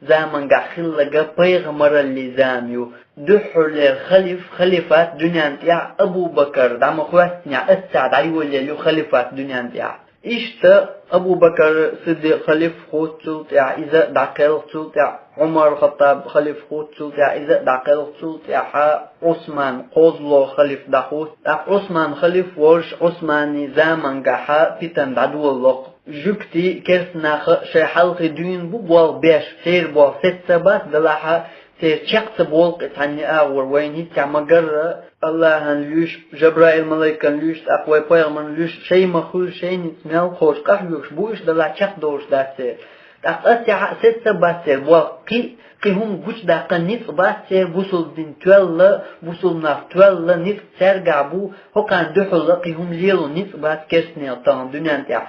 замангахь хилларг пайхамараллин зама ю. Дуьххьарлера халиф, халифат дуьнен тӀехь Абу Бакр дӀа ма хӀоьттинехь, аццехь дӀайолаелла ю халифат дуьнен тӀехь. Иштта Абу Бакр Сиддикъ халиф хӀутту, цул тӀехьа иза а дӀакхелха, цул тӀехьа Ӏумар Хаттаб халиф хӀутту, цул тӀехьа иза а дӀакхелха, цул тӀехьа Ӏусман, кхозлагӀа халиф дӀахӀутту. ТӀаккха Ӏусман халиф волуш, Ӏусманан замангахь питана дӀадолало-кх. Жуьгтий, керста нах а шайн хьалхе дуьйна бу болх беш, церан болх сецца а бац, делахь а церан чекх ца болу-кх и цхьанне а агӀор, вайна хӀинцца ма-гарра, АллахӀан луьйш, Жабраил-малайкан луьйш, тӀаккха вай пайхамарна луьйш, шайн ма хуьлу, шайн ницкъ мел кхочу къахьоьгуш бу уьш, делахь чекхдолуш дац церан. ТӀаккха аццехь а сецца а бац церан болх, кхин, кхин хӀума гучудаккха ницкъ бац церан, бусулба дин тоьлла, бусулба нах тоьлла ницкъ цаьргахь бу, хӀокхарна дуьхьал а кхин хӀума лело ницкъ бац керстанех тахана дуьнен тӀехь.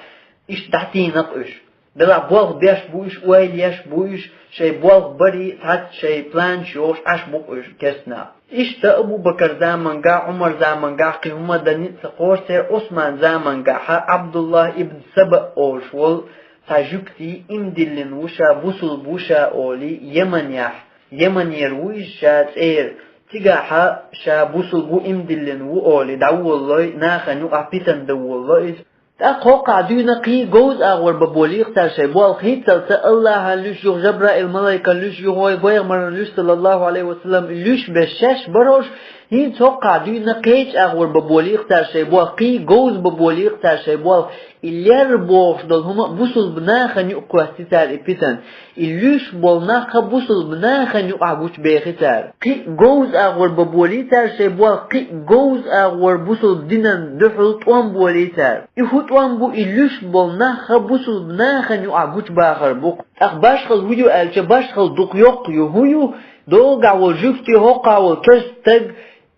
Иштта дӀатийна-кх уьш. Делахь болх беш бу уьш, ойла еш бу уьш, шайн болх барий, цхьацца шайн планаш йолуш Ӏаш бу-кх уьш керста нах. Иштта Абу Бакр замангахь, Ӏумар замангахь кхин хӀума дан ницкъ ца кхочу церан, Ӏусман замангахь Ӏабдуллахь ибн Саба олуш волу цхьа жуьгтий иман диллина ву ша, бусулба ву ша олий, Йеманехь, Йеманера ву иза ша цӀера. Цигахь ша бусулба ву, иман диллина ву олий, дӀаволалой, нахана юкъахь питана дан волало иза. ТӀаккха хӀокхахь дуьйна кхин говза агӀор бан болий-кх цара шайн болх, хӀинццалц а АллахӀан луьйш, юха Жабраил-малайкан луьйш, юха вай пайхамарна луьйш, саллаллаху Ӏалайхи ва саллам, и луьйш беш шаьш барош, хӀинца хӀокхахь дуьйна кхечу агӀор бан болий-кх цара шайн болх, кхин говза бан болий-кх цара шайн болх. И лерра бохуш долу хӀума а бусулба нахана юкъа кхоьссий цара и питана. И луьйш болу нах а бусулба нахана юкъахь гучубехий цара. Кхин а говза агӀор бан болий цара шайн болх, кхин а говза агӀор бусулба динан дуьхьал тӀом болий цара. И хӀун тӀом бу, и луьйш болу нах а бусулба нахана юкъахь гучубахар бу-кх. ТӀаккха башхалла хӀун ю аьлча, башхалла дукха йоккха ю. ХӀун ю? ДогӀахь волу жуьгтий, хӀокхахь волу керста стаг,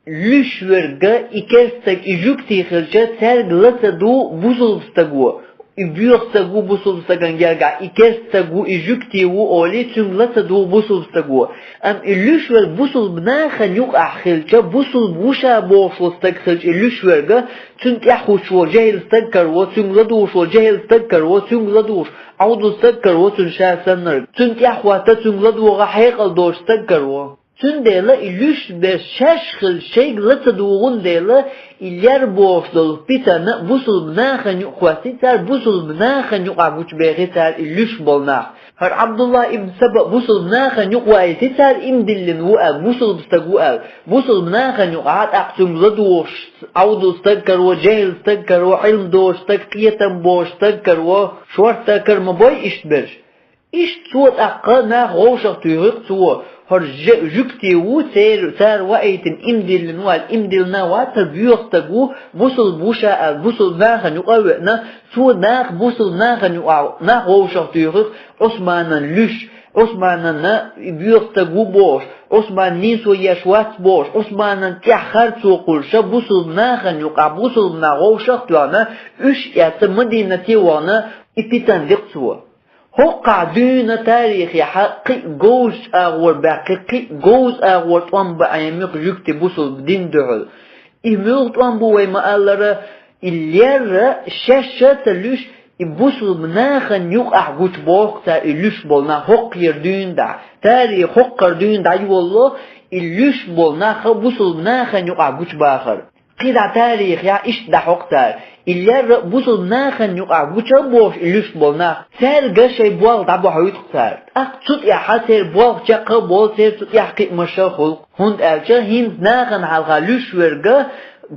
луьйш верг, и керста стаг, и жуьгтий хилча, цаьрга ла ца ду бусулба стаго. И боьха стаг ву бусулба стагана гергахь, и керста стаг ву, и жуьгтий ву олий, цуьнга ла ца дугӀу бусулба стаго. Амма и луьйш верг бусулба нахана юкъахь хилча, бусулба ву ша бохуш волу стаг хилча и луьйш верг, цуьнан тӀаьхьа хӀуттуш волу жехӀил стаг караво, цуьнга ладугӀуш волу жехӀил стаг караво, цуьнга ладугӀуш Ӏовдал стаг караво цунна ша саннарг. Цуьнан тӀаьхьа хӀотта, цуьнга ладогӀа хьекъал доцу стаг караво. Цундела и луьйш берш шаьш хилча шайга ла ца дугӀун дела, и лер бохуш долу питана бусулба нахана юкъа кхоьссий цара, бусулба нахана юкъахь гучубехий цара и луьйш болу нах. ХӀара Ӏабдуллахь ибн Саба бусулба нахана юкъа ваийтий цара, иман диллина ву аьлла, бусулба стаг ву аьлла, бусулба нахана юкъахь, тӀаккха цуьнга ладугӀуш Ӏовдал стаг караво, жехӀил стаг караво, Ӏилма доцу стаг, кхетам боцу стаг караво, шортта кара ма бой иштта берш. Иштта цо тӀаккха нах вовшах туьйхи-кх цо, хӀара жи-, жуьгтий ву, цер-, цара ваийтина иман диллина ву аьлла, иман диллина вац, хӀара боьха стаг ву, бусулба ву ша аьлла, бусулба нахана юкъа а веана, цо нах бусулба нахана юкъа нах вовшах туьйхи-кх, Ӏусманан луьйш, Ӏусманан и боьха стаг ву бохуш, Ӏусман нийсо еш вац бохуш, Ӏусманан тӀехь харцо кхуллуш, бусулба нахана юкъахь бусулба нах вовшах а тоьхна, уьш а эцна, Мадинате а вахана, и питана ди-кх цо. ХӀокхахь дуьйна тарихехь кхин а говзачу агӀор баьккхи, кхин а говза агӀор тӀом бан Ӏемих жуьгти бусулба дин дуьхьал. И муьлха тӀом бу вай ма-аллара, и лерра шаьш а ца луьйш, и бусулба нахана юкъахь гучубоху цара и луьйш болу нах хӀокхера дуьйна дӀа. Тарих хӀокхара дуьйна дӀайолало, и луьйш болу нах а бусулба нахана юкъахь гучубахар. КхидӀа тарихехь иштта дӀахьокху цара. И лерра а бусулба нахана юкъахь гуча а бохуш и луьйш болу нах, цаьрга шайн болх дӀабохьуьйту-кх цара. ТӀаккха цу тӀехь церан болх чекх а болу, церан цу тӀехь кхиамаш а хуьлу-кх. ХӀунда аьлча хӀинца нахана хьалха луьйш верг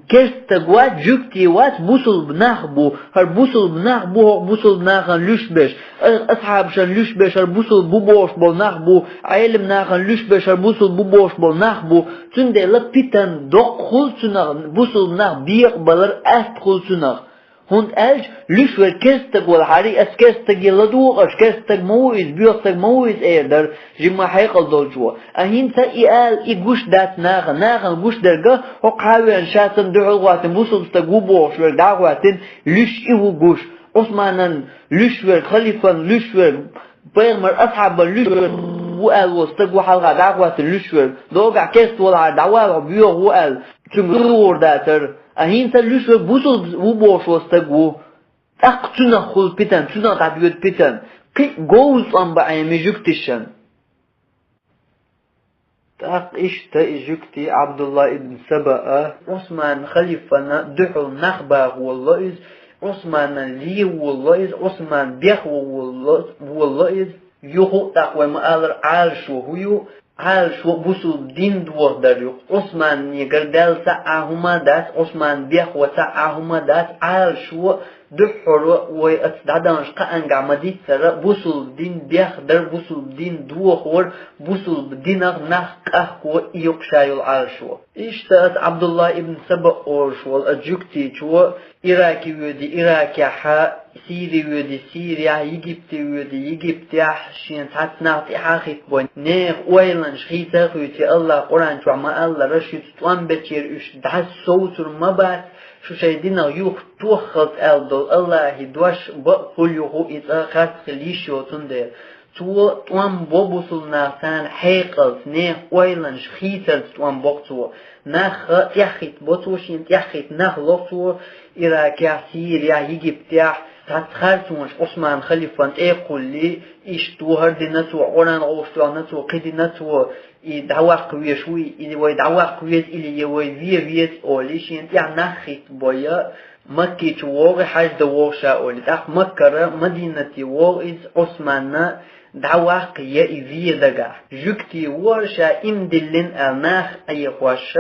керста стаг вац, жуьгти вац, бусулба нах бу. ХӀара бусулба нах бу хӀокху бусулба нахана луьйш берш. Асхьабашна луьйш берш хӀара бусулба бу бохуш болу нах бу, Ӏелам нахана луьйш берш хӀара бусулба бу бохуш болу нах бу. Цундела питана доккха хуьлу цунах, бусулба нах бекъабалар атта хуьлу цунах. ХӀунда аьлча луьш верг керстаг волахьара, ас керстаге ладугӀу аша, керстаг ма ву иза, боьха стаг ма ву иза, эр дара жимма хьекъал долчо. А хӀинца и ала, и гуш дац нахана, нахана гуш дерг, хӀокху хьавеана ша санна дуьхьал гӀоттина бусулба стаг ву бохуш верг дӀа а гӀоттина, луьш и ву гуш. Ӏусманан луьш верг, халифан луьш верг, пайхамар асхьабан луьш верг ву аьлла волу стаг ву хьалха дӀа а гӀоттина луьш верг. Догахь керста волахьара дӀавала хьо, боьха ву аьлла, цуьнга гӀур дацара. А хӀинца луьш верг бусулба ву бохуш волу стаг ву. ТӀаккха цуьнах хуьлу питана, цуьнах дӀадоьду питана. Кхин а говза цӀом бан Ӏемий жуьгтишна. ТӀаккха иштта и жуьгти Ӏабдулла ибн Саба а, Ӏусман халифана дуьхьал нах баха волало иза, Ӏусманан ле волало иза, Ӏусман бех волало, волало иза, юха а тӀаккха вай ма-аллара Ӏалашо хӀу ю, Ӏалашо бусулба дин дохадар ю. Ӏусманегара даьлла цхьа а хӀума дац, Ӏусман бех ван цхьа а хӀума дац, Ӏалашо дуьххьара вай аца дӀадаханчу кхаанга ма-дийццара, бусулба дин бехдар, бусулба дин дохор, бусулба динах нах къахко и ю-кх ша йолу Ӏалашо. Иштта аса Ӏабдулла ибн Саба олуш волу аса жуьгтичо Ираке воьду, Иракехь, Сири воьду, Сирехь, Египте воьду, Египтехь, шен цхьацца нах тӀаьхьахӀиттабой, нехан ойланаш хийца а хуьйций, АллахӀа Къуръан чохь ма-аллара, шуьца тӀом бечера уьш дӀасасовцур ма бац, шу шайн динах юха тоххалц аьлла долу АллахӀан дош бакъ хуьлу юха и цкъа харц хила йиш йоцун дела. Цо тӀом бо бусулба нах царна хьекъалц, нехан ойланаш хийцарца тӀом бо-кх цо. Нах тӀаьхьахӀиттабо цо, шена тӀаьхьахӀитта нах ло-кх цо, Иракехь, Сирехь, Египтехь, цхьацца харцонаш Ӏусман халифан тӀе а кхуллий, иштта хӀара дина цо, Къуръан гӀовш тоьхна цо, кхин дина цо, и дӀаваккха везаш вуй, или вай дӀаваккха веза, или е вай ве веза олий, шена тӀехь нах хӀиттабой, Маккичу вогӀий, хьаьж дан вогӀу ша олий. ТӀаккха Маккара Мадинате вогӀу иза Ӏусманна, дӀаваккха е и ве дагахь. Жуьгти ву хӀара, ша иман диллина аьлла нах Ӏехош,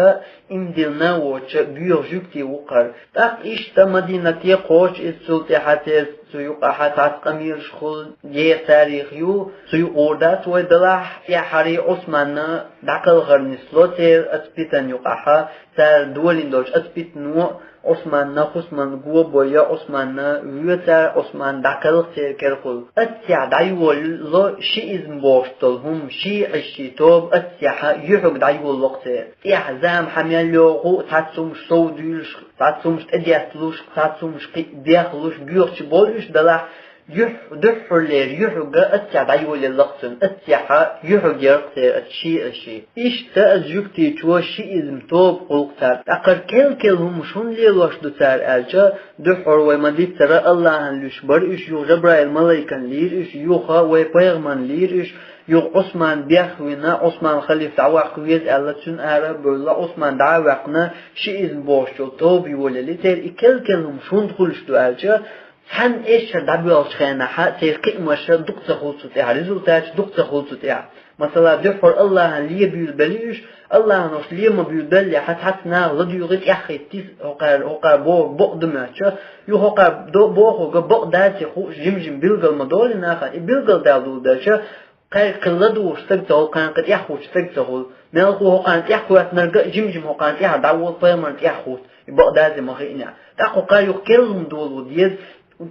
иман диллина а воцуш, боьха жуьгти ву-кх хӀара. ТӀаккха иштта Мадинате кхочу иза, цул тӀаьхьа церан цу юкъахь цхьацца къамелаш хуьлу, еха тарих ю, цу юкъа гӀур дац вай, делахь, тӀаьххьара Ӏусманна дӀакхалхар нисло церан оцу питана юкъахь, цара долийна долчу оцу питано Ӏусманна хӀусаман го бой, Ӏусманна воьду цара, Ӏусман дӀакхалха церан керахула. Оццехь дӀайолало шиизм бохуш долу хӀума, шиӀашийн тоба оццехь юьхьиг дӀайолало-кх церан. ТӀехь зама хьан мел йогӀу, цхьацца хӀумаш совдуьйлуш, цхьацца хӀумаш тӀедетталуш, цхьацца хӀумаш кхин а бехлуш, боьхачу болуш, делахь, юьхь-, дуьххьарлера юьхьиг оццехь дӀайолаялла-кх цуьнан, оццехь юьхьиг яра-кх церан оцу шиӀашийн. Иштта аса жуьгтичо шиизм тоба хуьлу-кх цара. ТӀаккха кел-кел хӀумаш хӀунда лелош ду цара аьлча, дуьххьара вай ма-дийццара АллахӀан луьш бара уьш, юха Жабраил малайкана лийра уьш, юха вай пайхамарна лийра уьш, юха Ӏусман бех вина, Ӏусман халифа дӀаваккха веза аьлла, цуьнан ара а бевлла, Ӏусман дӀа а ваьккхина, шиизм бохучул тоба йолаелли, церан и кел-кел хӀумаш хӀунда хуьлуш ду аьлча, цхьана эшшара дӀабоьлхучу хенахь, церан кхиамаша дукха ца хуьлу цу тӀехь результаташ, дукха ца хуьлу цу тӀехь. Масала, дуьххьара АллахӀан ле буьйлабелли уьш, АллахӀан уьш ле ма буьйлабеллехь, цхьацца наха ладуьйгӀи тӀаьхьахӀиттий хӀокхара, хӀокхара бо-, бакъ ду моьттуча, юха хӀокхара до-, бохург бакъ дац хууш жим-жим билгал ма долу нахана, и билгал далур делча, кхайкхина ладугӀуш стаг ца хуьлу, кхайкхина тӀаьхьахӀуттуш стаг ца хуьлу. Мелхо хӀокхарна тӀаьхьахӀоьттинарг а жим-жим хӀокхарна тӀаьхьа дӀаволу, пайхамарна тӀаьхьахӀутту. И бакъ дазе ма хиъна. ТӀаккха хӀокхара юха кел хӀума долу деза,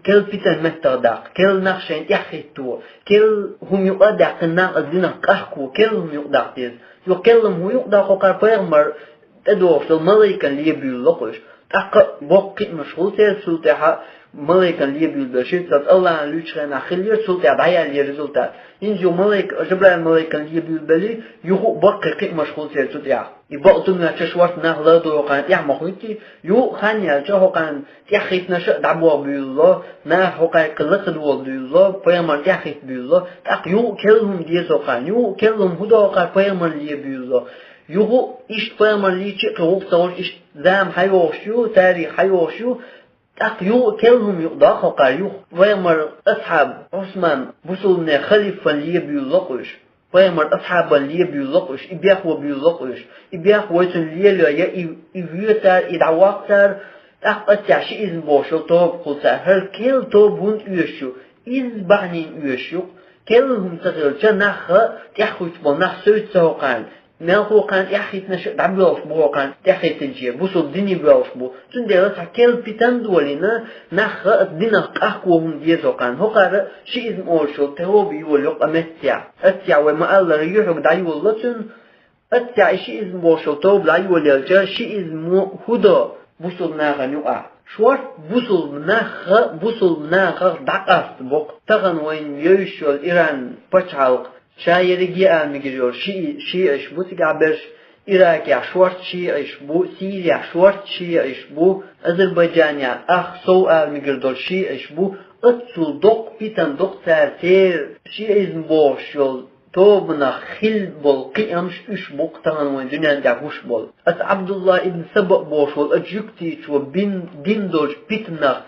кел питана меттах даккха, кел нах шайна тӀаьхьахӀитто, кел хӀума юкъа а даьккхина нах оцу динах къахко, кел хӀума юкъа даккха деза. Юха кел хӀума хӀун юкъа даккха, хӀокхара пайхамар тӀедогӀуш долу малайкана ле буьйлало-кх уьш. ТӀаккха боккха кхиамаш хуьлу церан цул тӀаьхьа, малайкана ле буьйлабелла шиъ цхьацца АллахӀан луьйчу хенахь хиллера, цул тӀаьхьа дӀаяьлла яра результат. ХӀинца юха малайк-, Жабраил малайкана ле буьйлабелли, юха а баккхий кхиамаш хуьлу церан цу тӀехь. И бакъ ду моьттуча шортта нах ладугӀу хӀокхарна тӀаьхьа ма хӀуьттий, юха а хан яьлча хӀокхарна тӀаьхьахӀиттинарш а дӀабоха буьйлало, наха хӀокхарна кхин ла ца догӀу буьйлало, пайхамарна тӀаьхьахӀитта буьйлало, тӀаккха юха а кел хӀума деза хӀокхарна, юха а кел хӀума хӀун до хӀокхарна, пайхамарна ле буьйлало. Юха а иштта пайхамарна лийча а кхин гӀуллакх ца хуьлуш, иштта зама хьайогӀуш ю, тарих хьайогӀуш ю, тӀаккха юха а кел хӀума юкъа даккха хӀокхара юха. Пайхамар асхьаб Ӏусман бусулбанех халифан ле буьйлало-кх уьш. Пайхамар асхьабан ле буьйлало-кх уьш, и бех ван буьйлало-кх уьш. И бех вай цунна лелайо, и, и воьду цара, и дӀавоккху цара, тӀаккха оццехь шиизм бохучул тоба хуьлу цара. ХӀара кел тоба хӀунда оьшуш ю? Изза бахьанина оьшуш ю-кх. Кел хӀума ца хилча, нах тӀаьхьахӀуьттуш болу нах севцу ца хӀокхарна. Мелхо кхана тӀаьхьахӀиттинарш а дӀабоьлхуш бу хӀокхарна, тӀаьхьахӀиттинче бусалба дине боьлхуш бу. Цундела цхьа керла питана долийна, нах а цу динах къахко хӀума деза хӀокхарна. ХӀокхар шиизм олуш йолу тоба йолайо-кх а меттехь. Аццехь вай ма-аллара юьхьиг дӀайолало цуьнан. Аццехь и шиизм бохуш йолу тоба дӀайолаелча, шиизмо хӀун до бусалба нахана юкъахь? Шорта бусалба нах а бусалба нахах дӀакъаста бу-кх. Тахана вайна евзаш йолу Иран пачхьалкх, ша ерриге а ала мегар йолу ши-, шиӀаш бу цигахь берш, Иракехь шорта шиӀаш бу, Сирехь шорта шиӀаш бу, Азербайджанехь ах сов ала мегар долу шиӀаш бу, оццул доккха питана ду-кх цара, церан шиизм бохуш йолу тобанах хилла болу кхиамаш уьш бу-кх тахана вайн дуьнен тӀехь гуш болу. Аса Ӏабдулла ибн Саба бохуш волу аса жуьгтичо бина дина долчу питанах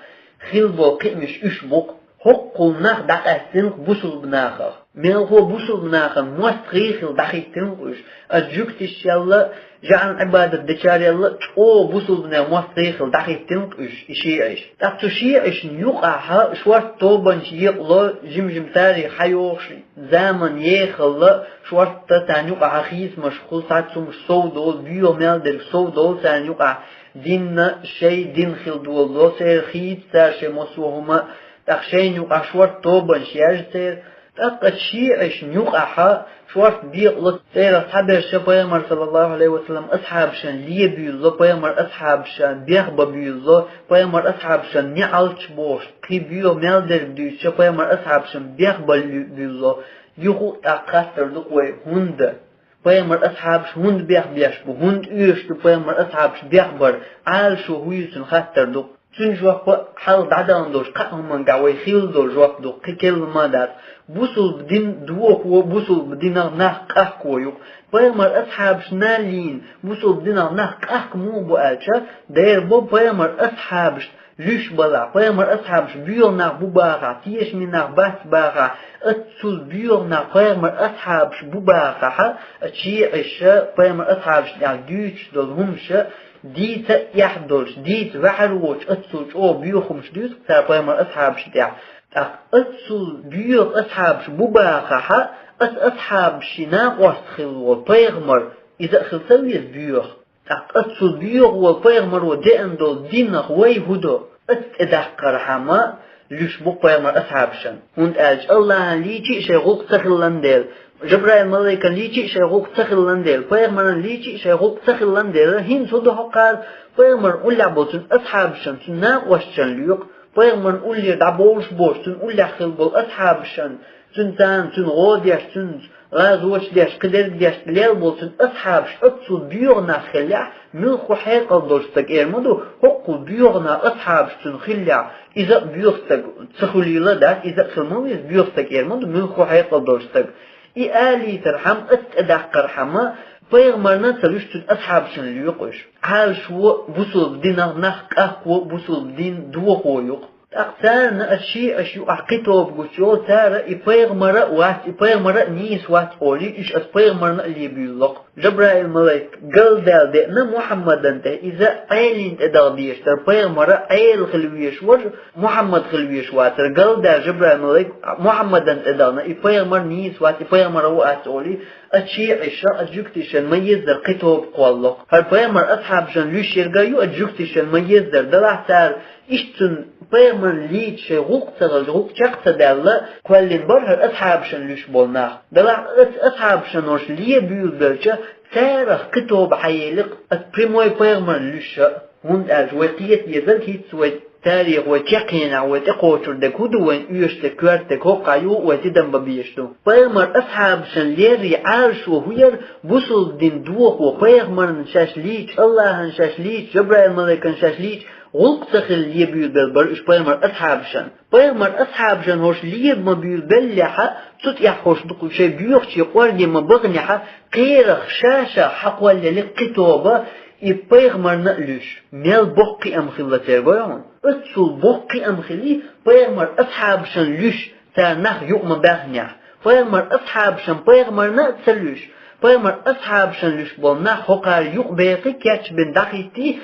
хилла болу кхиамаш уьш бу-кх. ХӀоккхул нах дӀакъаьстина-кх бусалба нахах. Мелхо бусалба нахана мостагӀий хилла дӀахӀиттина-кх уьш. Аса жуьгтишъелла, жаӀан Ӏибадат дечарелла, чӀогӀа бусалбанех мостагӀий хилла дӀахӀиттина-кх уьш, и шиӀаш. ТӀаккха цу шиӀашна юкъахь шорта тобанаш екъало, жим-жим царах хьайогӀуш, заман ехалла, шорта царна юкъахь хийцамаш хуьлу, цхьацца хӀумнаш сов долу, боьха мел дерг сов долу царна юкъахь, динна шайн дин хила долало, церан хийца цара шайн массо а хӀума, тӀаккха шайна юкъахь шорта тобанаш яьржа церан. ТӀаккха шиӀашна юкъахь шорта бекъало, церах цхьаберш пайхамар, саллаллаху Ӏалайхи ва саллам, асхьабашна лебуьйлало, пайхамар асхьабашна бехбан буьйлало, пайхамар асхьабашна неӀалт бохуш, кхин боьха мел дерг дуьйцуш, пайхамар асхьабашна бехбан буьйлало. Юха а тӀаккха хаттар ду-кх вай, хӀунда? Пайхамар асхьабаш хӀунда бехбеш бу? ХӀунда оьшуш ду пайхамар асхьабаш бехбар? Ӏалашо хӀун ю цуьнан хаттар ду-кх. Цуьнан жоп а хьалха дӀадахана долчу кхаа хӀуманга вай хилла долу жоп ду-кх, кхин керла ма дац. Бусалба дин дохо, бусалба динах нах къахко ю-кх. Пайхамар асхьабашна лийна бусалба динах нах къахка муха бу аьлча, дера бо пайхамар асхьабашна луьйш балахь, пайхамар асхьабаш боьха нах бу бахахь, тешаме нах бац бахахь, оццул боьха нах пайхамар асхьабаш бу бахахь, шиӀаша пайхамар асхьабашна тӀехь дуьйцуш долу хӀумаша дийца а эхь долуш, дийца ваьхьар воцуш, оццул чӀогӀа боьха хӀумаш дуьйцу-кх цара пайхамар асхьабашна тӀехь. ТӀаккха оццул боьха асхьабаш бу бахахь, аса асхьабашший накъост хилла волу пайхамар, иза а хила ца веза боьха? ТӀаккха оццул боьха волу пайхамаро деана долу динах вай хӀун до? Аса тӀедаккхархьама, луьйш бу-кх пайхамар асхьабашна. ХӀунда аьлча Аллахьан лийчи а шайн гӀуллакх ца хилла дела, Жабраил-малайкан лийчи а шайн гӀуллакх ца хилла дела, пайхамаран лийчи а шайн гӀуллакх ца хилла дела, хӀинца хӀун до хӀокхара? Пайхамарна уллехь болу цуьнан асхьабашна, цуьнан накъосташна лоьху, пайхамарна уллера дӀабовлуш боцуш, цуьнан уллехь хилла болу асхьабашна, цуьнан царна, цуьнан гӀо деш, цуьнца гӀазот деш, кхидерг деш лелла болу цуьнан асхьабаш оццул боьха нах хиллехь, муьлхха хьекъал долуш стаг эр ма ду, хӀоккхул боьха нах асхьабаш цуьнан хиллехь, иза а боьха стаг ца хуьлийла дац, иза а хила ма веза боьха стаг эр ма ду, муьлхха хьекъал долуш стаг. И алийтархьама, аса тӀедаккхархьама, пайхамарна а ца луьйш цуьнан асхьабашна лоьху уьш. Ӏалашо бусалба динах нах къахко, бусалба дин дохо ю-кх. ТӀаккха царна аса шиӀаш юкъахь кхин тоба гучуйолу, цара и пайхамар а вац, и пайхамар а нийса вац олий, уьш аса пайхамарна а лебуьйлало-кх. Жабраил-малайк галдаьлла деана Мухьаммадан тӀе, иза Ӏелина тӀе даха дезаш дара, пайхамар а Ӏела хила везаш вара, Мухьаммад хила везаш вацара, галдаьлла Жабраил-малайк Мухьаммадан тӀе дахана, и пайхамар нийса вац, и пайхамар а вац олий, аса шиӀашна, аса жуьгташна ма-еззара кхин тоба кхоллало-кх. ХӀара пайхамар асхьабашна луьйш ерг а ю аса жуьгташна ма-еззара, делахь цара иштта цуьнан пайхамарна лийча шайн гӀуллакх ца хилча, гӀуллакх чекх ца даьлла, кхоьллина бара хӀара асхьабашна луьйш болу нах. Делахь аса асхьабашна хӀорш лебуьйлабелча, царах кхин тоба хьаели-кх, аса прямой пайхамарна луьйш а. ХӀунда аьлча вай кхета дезарг хӀинца вай тарих, вай чекхъенехь вай тӀекхочур дерг хӀун ду, вайна оьшург, коьртаг хӀокху хьан ю, вай тидам бан безаш ду. Пайхамар асхьабашна леррина Ӏалашо хӀун яра, бусалба дин дохо, пайхамарна шаьш лийча, Аллахьан шаьш лийча, Жабраил-малайкан шаьш лийча, гӀуллакх ца хилла лебуьйлабелла бара уьш пайхамар асхьабашна. Пайхамар асхьабашна хӀорш леба ма буьйлабеллехь, цу тӀехь хӀорш дукха шайн боьхачийн къорге ма баханехь, кхерах ша-ша хьакхоллаели кхин тоба, и пайхамарна а луьйш. Мел боккха кхиам хилла церан, гой хьуна? Оццул боккха кхиам хили, пайхамар асхьабашна луьйш, цара нах юкъа ма баьхнехь. Пайхамар асхьабашна пайхамарна а ца луьйш, пайхамар асхьабашна луьйш болу нах хӀокхара юкъа бехи, кечбина дӀахӀиттий,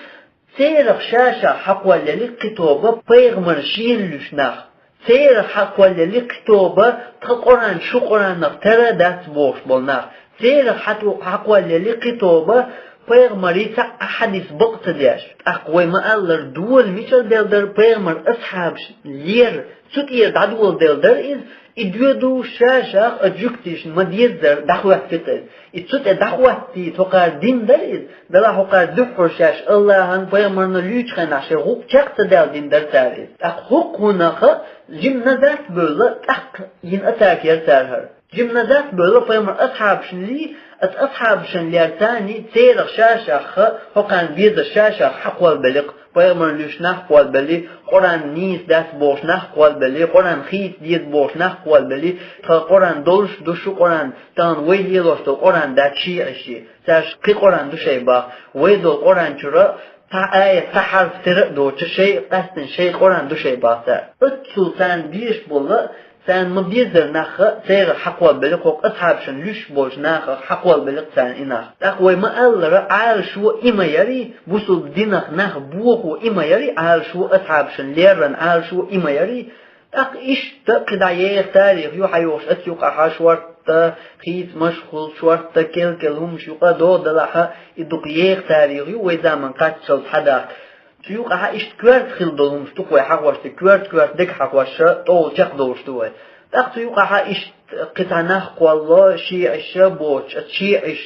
церах ша-ша хьакхоллаели кхин тоба, пайхамарна шена луьйш нах. Церах хьакхоллаели кхин тоба, тхан Къуръан шу Къуръанах тера а дац бохуш болу нах. Церах хьатӀакхоллале кхы тоба пайхамарий цхьа а хьадис бакъ ца деш. ТӀаккха вай ма-аллара, дола мичара делла дара пайхамара асхьабаш лер, цу тӀера дӀадоладелла дара иза, и доьду ша-шах а жуьгтийшна ма-деззара дӀахӀоттийта иза. И цу тӀа дӀахӀоттийта хӀокхара дина дара иза, Дала хӀокхара дуьххьара шаьш АллахӀан пайхамарна луьйчу хенахь шайн гӀуллакх чекх ца даьлла дина дара цара иза. ТӀаккха хӀокхунах жимма назат а бевлла, тӀаккха йина атака яра цара хӀара. Жимма назат а бевлла, пайхамара асхьабашна лий, аса асхьабашна лер царний, церах ша-шах а, хӀокхарна безаш ша-шах хьакхоллабелли-кх, пайхамарна луьйш нах кхоллабелли, Къуръан нийса дац бохуш нах кхоллабелли, Къуръан хийца деза бохуш нах кхоллабелли, тхан Къуръан долуш ду шу Къуръан, тахана вай лелош долу Къуръан дац шиӀаш. Цаьрша кхин Къуръан ду шайн бах, вай долу Къуръан чуьра цхьа аят, цхьа хьарф тера а доцуш, шайн а къаьстина шайн Къуръан ду шайн бах цара. Оццул царна безаш болу, царна ма-беззара нах а церах хьакхоллабелли, хӀокху асхьабашна луьйш болчу нахах хьакхоллабелли-кх царна и нах. ТӀаккха вай ма-аллара, Ӏалашо и ма ярий, бусулба динах нах бохо и ма ярий, Ӏалашо, асхьабашна леррина Ӏалашо и ма ярий, тӀаккха иштта кхидӀа еха тарих ю хьайогӀуш, аса юкъахь шортта хийцамаш хуьлу, шортта кел-кел хӀуманаш юкъа догӀу далахь, и дукха еха тарих ю, вай заман кхаччалц хьадахка. Цу юкъахь иштта коьрта хила долу хӀуманаш ду-кх вай хьахош, коьрта-коьрта дерг хьахош, тӀовла чекхдолуш ду вай. ТӀаккха цу юкъахь иштта кхин цхьа нах кхоллало, шиӀаш а боцуш, аса шиӀаш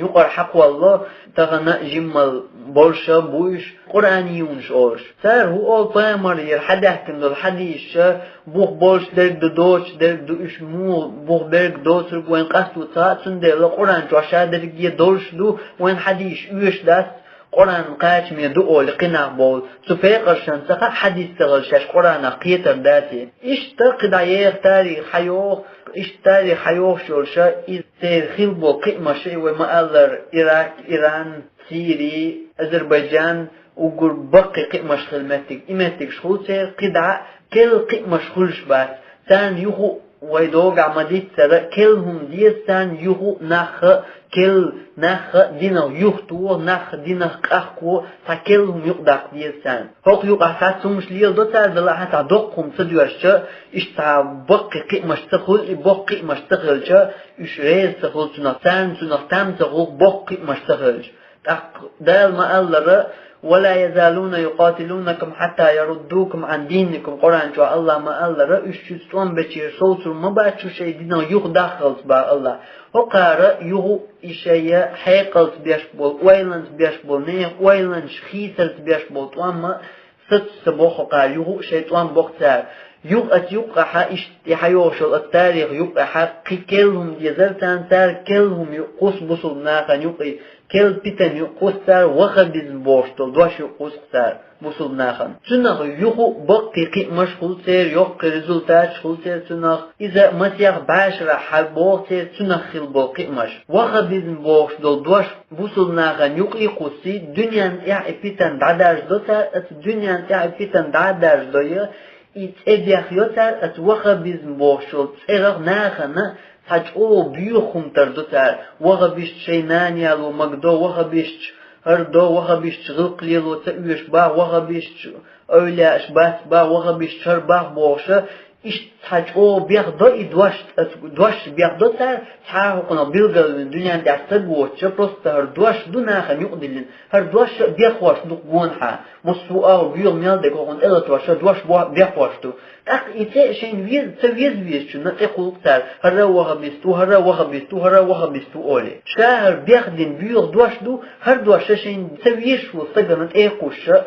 юкъара хьакхоллало, тахана а жиммал болуш а бу уьш, къуръаниюнаш олуш. Цара хӀун олу, пайхамарера хьадаьхкина долу хьадисаш а, бух болуш дерг ду, доцуш дерг ду, уьш муха бух берг, доцург вайна къасто ца хаьа, цундела Къуръан чохь ша дерриге долуш ду, вайна хьадисаш оьшуш дац, Къуръан кхачаме ду олий кхин нах бовлу. Цу пекъаршна ца хаьа, хьадис ца хилча, шаьш Къуръанах кхетар дац. Иштта кхидӀа еха тарих хьайогӀу, иштта тарих хьайогӀуш йолуш а, иза церан хила болу кхиамаш а, и вай ма-аллара, Ирак, Иран, Сири, Азербайджан, уггар баккхий кхиамаш хила меттиг, и меттигаш хуьлу церан, кхидӀа а керла кхиамаш хуьлуш бац. Царна юха а вай догахь ма-дийццара, керла хӀума деза царна юха а, нах а керла, нах а динах юхатоха, нах а динах къахко, цхьа керла хӀума юкъадаккха деза царна. ХӀокху юкъахь цхьацца хӀуманаш леладо цара, делахь а цхьа доккха хӀума ца доьшча, иштта цхьа баккхий кхиамаш ца хуьлу, и боккха кхиамаш ца хилча, уьш реза ца хуьлу цунах, царна цунах там ца хуьлу, боккха кхиамаш ца хилча. ТӀаккха Дала ма-аллара: «ولا يزالون يقاتلونكم حتى يردوكم عن دينكم», Къуръан чохь АллахӀа ма-аллара, уьш шуьца тӀом бечеран совцур ма бац шу шайн динах юхадаххалц, бах АллахӀа. ХӀокхара юха а и шайн хьекъалца беш болу, ойланца беш болу, нехан ойланаш хийцарца беш болу тӀом а саца ца боху хӀокхара, юха а шайн тӀом боху цара. Юха а цу юккъехь, иштта и хьайогӀуш йолу оцу тарих юккъехь, кхин керла хӀума дезара царна, цара керла хӀума юкъа кхуссу бусулба нахана юкъа, керла питана юкъа кхуссу цара, ваххабизм бохуш долу дош юкъа кхуссу цара бусулба нахана. Цунах юха а баккхий кхиамаш хуьлу церан, йоккхий результаташ хуьлу церан цунах. Иза масех бӀешарахь хьабогӀу церан цунах хила болу кхиамаш. Ваххабизм бохуш долу дош бусулба нахана юкъа кхуссий, дуьненна тӀехь и питана дӀадаржадо цара, оцу дуьненна тӀехь и питана дӀа а даржадой, и цӀе бехйо цара, оцу ваххабизм бохуш йолу цӀерах нахана цхьа чӀогӀа боьха хӀума тардо цара. Ваххабисташ шайн нана яло магадо, ваххабисташ хӀара до, ваххабисташ гӀиллакх лело ца оьшу бах, ваххабисташ эвлаяаш бац бах, ваххабисташ хӀара бах бохуш, иштта цхьа чӀогӀа бехдо и дош, дош бехдо цара, цхьа а хӀокхунах билгалвина дуьненна тӀехь стаг воцуш, просто хӀара дош ду нахана юкъадиллина, хӀара дош а беххош ду-кх гонахьа. Массо а агӀор боьха мел дерг хӀокхунна тӀелатош, дош бо-, беххош ду. ТӀаккха и цӀе шайна веза, ца веза везачунна тӀекхуллу-кх цара: хӀара ваххабист ву, хӀара ваххабист ву, хӀара ваххабист ву олий. Ша хӀара бехдина боьха дош ду, хӀара дош шайна ца везаш волу стагана тӀе а кхуссуш,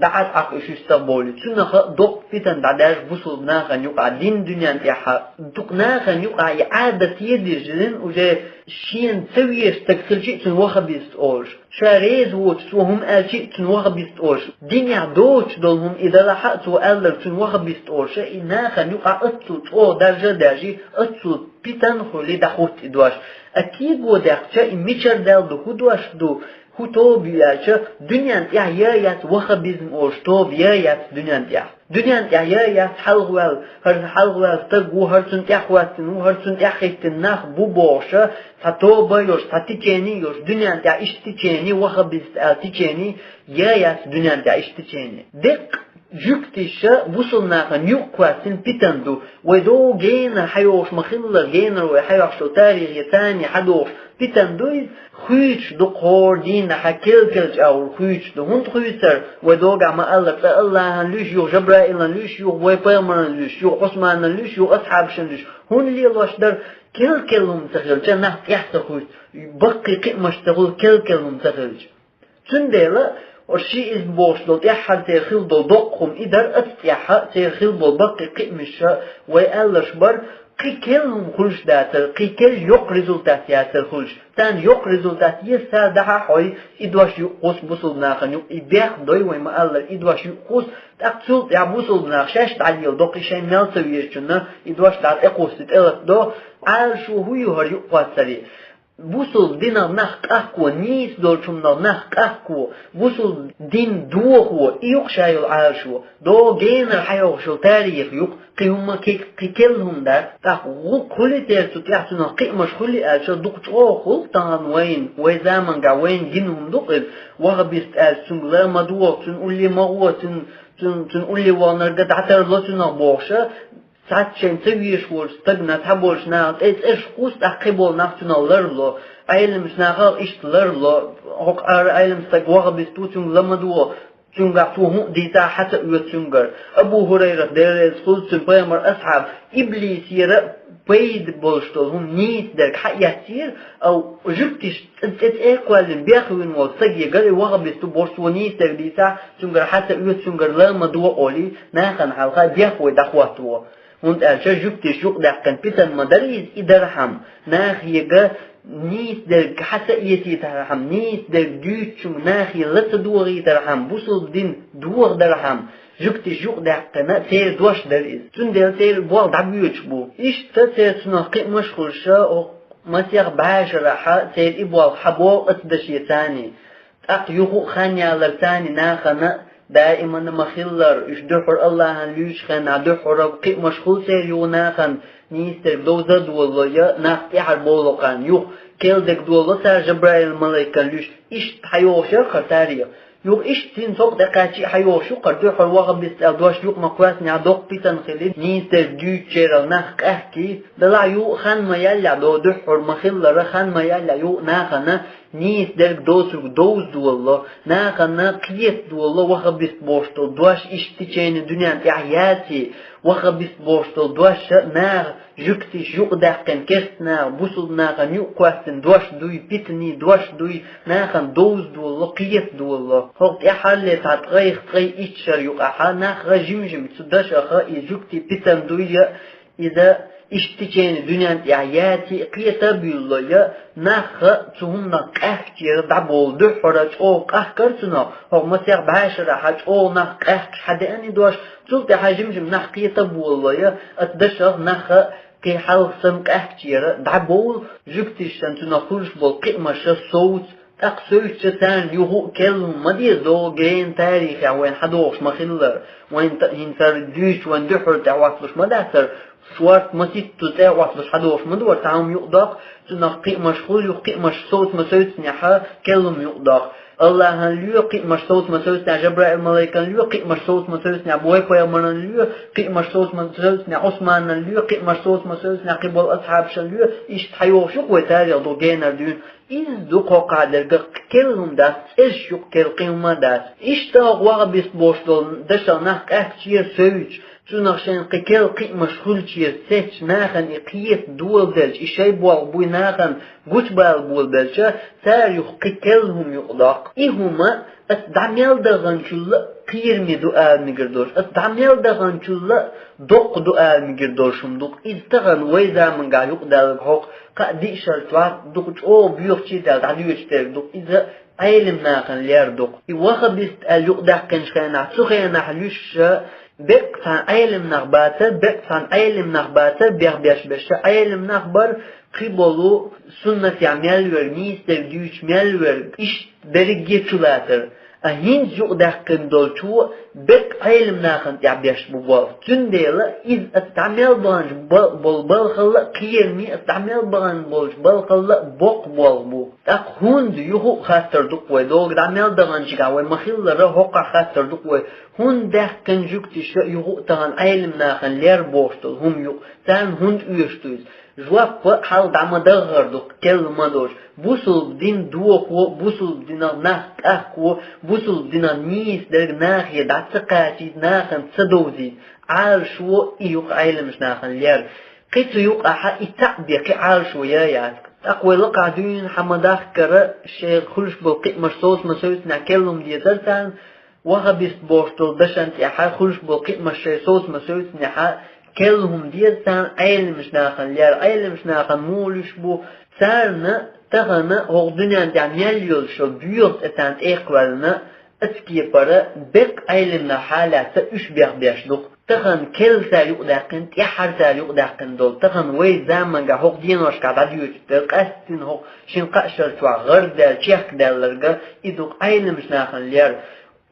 дӀа а тӀаккха уьш уьстагӀбовлий. Цунах а доккха питана дӀадаржа бусулба нахана юкъахь, дин дуьненна тӀехь. Дукха нахана юкъахь и Ӏадате дирзина уже, шена ца везаш стаг хилча а цунна ваххабист олуш. Ша реза воцуш цо хӀума аьлча а цунна ваххабист олуш. Динехь доцуш долу хӀума и далахь а цо аьлларг цунна ваххабист олуш, и нахана юкъахь оццул чӀогӀа даржа а даьржий, оццул питана хуьлий дӀахӀутту и дош. А кего даьккхича, и мичара даьлла ду, хӀун дош ду, хӀун тоба ю аьлча, дуьненна тӀехь я яц ваххабизм олуш тоба, я яц дуьненна тӀехь. Дуьненна тӀехь я яц хьалхаваьлла, хӀара хьалхаваьлла стаг ву, хӀара цунна тӀехь хӀоьттина ву, хӀара цунна тӀехь хӀиттина нах бу бохуш, цхьа тоба а йолуш, цхьа течени а йолуш, дуьненна тӀехь иштта течени, ваххабист аьлла течени, я яц дуьненна тӀехь иштта течени. Деккъа Жуьгтиша бусулнахана юкъ кхоьссина питан ду. Вай догу генара хьайогӀуш ма-хиллара, генара вай хьайохьуш йолу тарихе царний хьадогӀуш питан ду иза, хуьйцуш ду кхора дийнахьа, кел-кел чӀагӀур хуьйцуш ду. ХӀунда хуьйцура? Вай догахь ма-аллара, цкъа Аллахьан луьйш, юха Жабраилан луьйш, юха вай пайхамаран луьйш, юха Ӏусманан луьйш, юха асхьабашан луьйш. ХӀунда лелош дара? Кел-кел хӀума ца хилча, нах тӀаьхьа ца хуьйцу, баккхий кхиамаш ца хуьлу, кел-кел хӀума ца хилча. Цундела, оцу шиизм бохуш долу тӀаьххьара церан хилла долу доккха хӀума и дара, оцу тӀаьхьа церан хилла болу баккхий кхиамаш, вай аьлларш бара, кхин кел хӀума хуьлуш дацара, кхин кел йоккха результат яцара хуьлуш. Царна йоккха результат еза цара дахьа хьой, и дош юкъа кхуссу бусулба нахана юкъа, и бехк дой вай ма-аллара, и дош юкъа кхуссу, тӀаккха цул тӀаьхьа бусулба наха шаьш дӀалела доккха, и шайн мел ца везачунна и дош дӀа тӀекхуссу, тӀелатадо, Ӏалашо хӀун ю хӀара юкъа кхоссаре? Бусулба динах нах къахко, нийса долчу хӀуманах нах къахко, бусулба дин дохо, и ю-кх ша йолу Ӏалашо. Догу генара хьайогӀуш йолу тарих ю-кх, кхин хӀумма кхин, кхин кел хӀума дац. ТӀаккха гӀуллакх хуьлий церан цу тӀехь, цунах кхиамаш хуьлий аьлча, дукха чӀогӀа хуьлу тахана вайна, вай заманахь вайна гина хӀума ду-кх иза. Вахабист аьлча, цуьнга ла ма догӀу, цуьнан улле ма гӀо, цуьнан, цуьнан, цуьнан улле ваханарг дӀатарло цунах бохуша, цхьацца шайна ца везаш волчу стагана цхьаболчу наха тӀе цӀераш кхуссу, тӀаккха кхиболу нах цунах ларло. Ӏеламчу нахах иштта ларло. ХӀокху ара Ӏелам стаг вахабист ву, цуьнга ла ма догӀу, цуьнгахь цо хӀун а дийцахь, хьа ца оьцу цуьнгара. Абу ХӀурайрат, Дела реза хуьлда цунна, пайхамаран асхьаб, иблисера пайда болуш долу хӀума, нийса дерг хьаэцнера, а жуьгтиша цӀе-, цӀе-, цӀе кхоьллина бехвина волу стагегара, и вахабист ву бохуш, цо нийса дерг дийцахь, цуьнгара хьа ца оьцу, цуьнгара ла ма догӀу олий, нахана хьалха бехк вай дӀахӀоттаво. ХӀунда аьлча жуьгтиша юкъадаьккхина питана ма дара иза, и дархьама, нахега нийса дерг хьа ца эцийтархьама, нийса дерг дуьйцучуьнга нахе ла ца догӀийтархьама, бусулба дин дохадархьама, жуьгтиша юкъадаьккхина церан дош дара иза. Цундела церан болх дӀабоьдуш бу. Иштта церан цунах кхиамаш хуьлуша, хӀокху масех бӀе шарахьа церан и болх хьабогӀу оцу даше царний. ТӀаккха юха а хан ялар царний нахана даимана ма-хиллара, уьш дуьххьара Аллахьан луьйчу хенахь дуьххьара кхиамаш хуьлу церан юха нахана нийса дерг довза а долало, я нах тӀаьхьара бовлакхарна юха кел дерг долало цара Жабраил-малайкан луьйш, иштта хьайогӀуш яра хӀара тарих. Юха иштта цуьнан цхьа тӀекхаьчча а хьайогӀуш ю хӀара, дуьххьара вахабист аьлла дош юкъа ма кхоьссинехь доккха питана хили, нийса дерг дуьйцучерал нах къаьхкий, делахь юха а хан ма яллехь, до дуьххьара ма-хиллара хан ма яллехь юха а нахана нийса дерг доцург довза долало, нахана кхета долало вахабист бохуш долу дош иштта течение дуьнен тӀехь яций, вахабист бохуш долу дош наха, жуьгтиша юкъадаьккхина керста наха, бусулба нахана юкъа кхоьссина дош дуй, питаний дош дуй, нахана довза долало, кхета долало. ХӀокху тӀаьххьарле цхьа ткъайх ткъе итт шар юкъахьа нах а жим-жим цу дашаха и жуьгтий питана дуй а, иза иштта течение дуьнен тӀехь яций а кхета а буьйлало, я нах а цу хӀуманах къаьхкачера дӀабовлу, дуьххьара чӀогӀа къахкара цунах, хӀокху масех бӀе шарахьа чӀогӀа нах къаьхкаш хьадеана и дош, цул тӀаьхьа жим-жим нах кхета а болало, я оцу дашах нах а кхин хьалха санна къаьхкачера дӀабовлу, жуьгтишна цунах хуьлуш болу кхиамаш а совцу, тӀаккха совцуча царна юха а кел хӀума ма деза, догу гена тарихехь вайна хьадогӀуш ма-хиллара, вайна та-, хӀинца хӀара дуьйцуш вайна дуьххьара тӀехӀотталуш ма дацара, шорта маситтаза тӀехӀотталуш хьадогӀуш ма дара, цхьа хӀума юкъадоккху, цунах кхиамаш хуьлу, юха кхиамаш совцу ма совцинехь, кел хӀума юкъадоккху. Аллахьан лоьху кхиамаш совцу ма совцинехь, Жабраил-малайкан лоьху кхиамаш совцу ма совцинехь, вай пайхамаран лоьху кхиамаш совцу ма совцинехь, Ӏусманан лоьху кхиамаш совцу ма совцинехь, кхиболу асхьабашан лоьху, иштта хьайогӀуш ю-кх вай тарих дукха генара дуьйна. Иза ду кхоккхахь дерг, кхин кел хӀума дац, цӀераш ю-кх кхин, кхин хӀума дац. Иштта хӀокху вахабист бохуш долу дашах нах къаьхкачера совцуш, цунах шайна кхин кел кхиамаш хуьлучера сецча, нахана и кхета доладелча, и шайн болх буй нахана гучубала болабелча, цара юха кхин кел хӀума юкъадоккху. И хӀума аса дӀа мел даханчул а кхераме ду ала мегар долуш, аса дӀа мел даханчул а доккха ду ала мегар долуш хӀума ду-кх. Иза тахана вай заманахь юкъадаьлларг хӀокху кхаа-диъ шарахь дукха чӀогӀа боьхачий а даьлла дӀадоьдуш дерг ду-кх. Иза Ӏелам нахана лер ду-кх. И вахабист аьлла юкъадаьккхинчу хенахь, цу хенахь луьйш а, беккъа цхьана Ӏелам нах бацара, беккъа цхьана Ӏелам нах бацара, бехбеш берш а Ӏелам нах бара, кхиболу суннатехь мел верг, нийса дерг дуьйцуш мел верг, иштта берриге а чу лацара. А хӀинца юкъадаьккхина долчо беккъа Ӏелам нахана тӀехь беш бу болх. Цундела иза аса дӀа мел баханчу ба-, болу балхалла а кхераме, аса дӀа мел бахана болчу балхалла а боккха болх бу. ТӀаккха хӀунда юха а хаттар ду-кх вай, догӀа дӀа мел даханчигахь вай ма-хиллара, хӀокхахь хаттар ду-кх вай, хӀунда даьккхина жуьгташа юха а тахана Ӏелам нахана лер бохуш долу хӀума юкъа, царна хӀунда оьшуш ду иза? Жоп а хьал дӀа ма-даххара ду-кх, керла ма долуш. Бусулба дин дохо, бусулба динах нах кӀахко, бусулба динах нийса дерг нахе дӀа ца кхачийта, нахана ца довзийта, Ӏалашо и ю-кх Ӏеламчу нахана лер. Кхин цу юкъахь и цхьаъ бен кхин Ӏалашо ян яц-кх. ТӀаккха вай лакхахь дуьйна хьан ма-дахкара, шайн хуьлуш болу кхиамаш соцу ма-соьцунехь керла хӀума дезара царна, ваххабист бохуш долу дашна тӀехь хуьлуш болу кхиамаш шайн соцу ма-соьцунехь керла хӀума деза царна Ӏеламчу нахана лер. Ӏеламчу нахана муха луьйш бу, царна тахана хӀокху дуьнен тӀехь мел йолуш йолу боьха цӀе царна тӀекхоьллина, оцу кепара беккъа Ӏелам нах хьалаьцна уьш бехбеш ду-кх. Тахана керла цара юкъадаьккхина, тӀаьххьара цара юкъадаьккхина долу, тахана вай заманахь хӀокху деношкахь дӀадоьдуш дерг, къаьсттина хӀокху шина-кхаа шарахь чохь гӀардаьлла, чехкадаьлларг, и ду-кх Ӏеламчу нахана лер.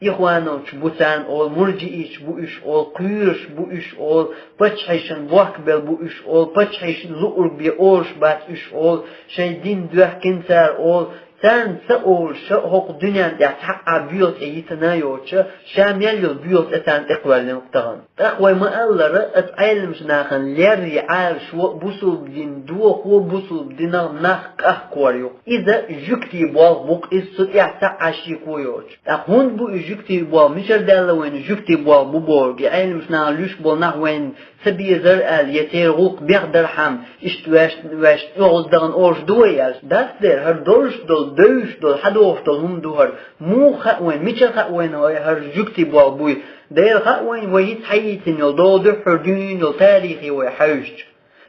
Ихвановцаш бу царна олу, мурджииташ бу уьш олу, кхоьруш бу уьш олу, паччахьашна бохкабелла бу уьш олу, паччахьашна луург бен олуш бац уьш олу, шайн дин доьхкина цара олу. Царна ца олуш, хӀокху дуьнен тӀехь цхьа а боьха цӀе йитина йоцуш, ша мел йолу боьха цӀе царна тӀекхоьллина-кх тахана. ТӀаккха вай ма-аллара, аса Ӏеламчу нахана лер и Ӏалашо бусулба дин дохо, бусулба динах нах кӀахкор ю-кх. Иза жуьгтийн болх бу-кх, иза цу тӀехь цхьа а шеко йоцуш. ТӀаккха хӀунда бу и жуьгтийн болх? Мичара даьлла вайна жуьгтийн болх бу бохург? И Ӏеламчу нахана луьйш болу нах вайна ца безара аьлла, я церан гӀуллакх бехдара хьама, иштта ваьшна, ваьшна оьгӀаз дахана олуш ду вай аьлла? Дац дера, хӀара долуш долу, девзаш долу, хьадогӀуш долу хӀума ду хӀара. Муха хаьа вайна, мичара хаьа вайна хӀара жуьгтийн болх буй? Дера хаьа вайна, вай хӀинца хьайийцина йолу, догӀу дуьххьара дуьйна йолу тарихе вай хьаьвсича.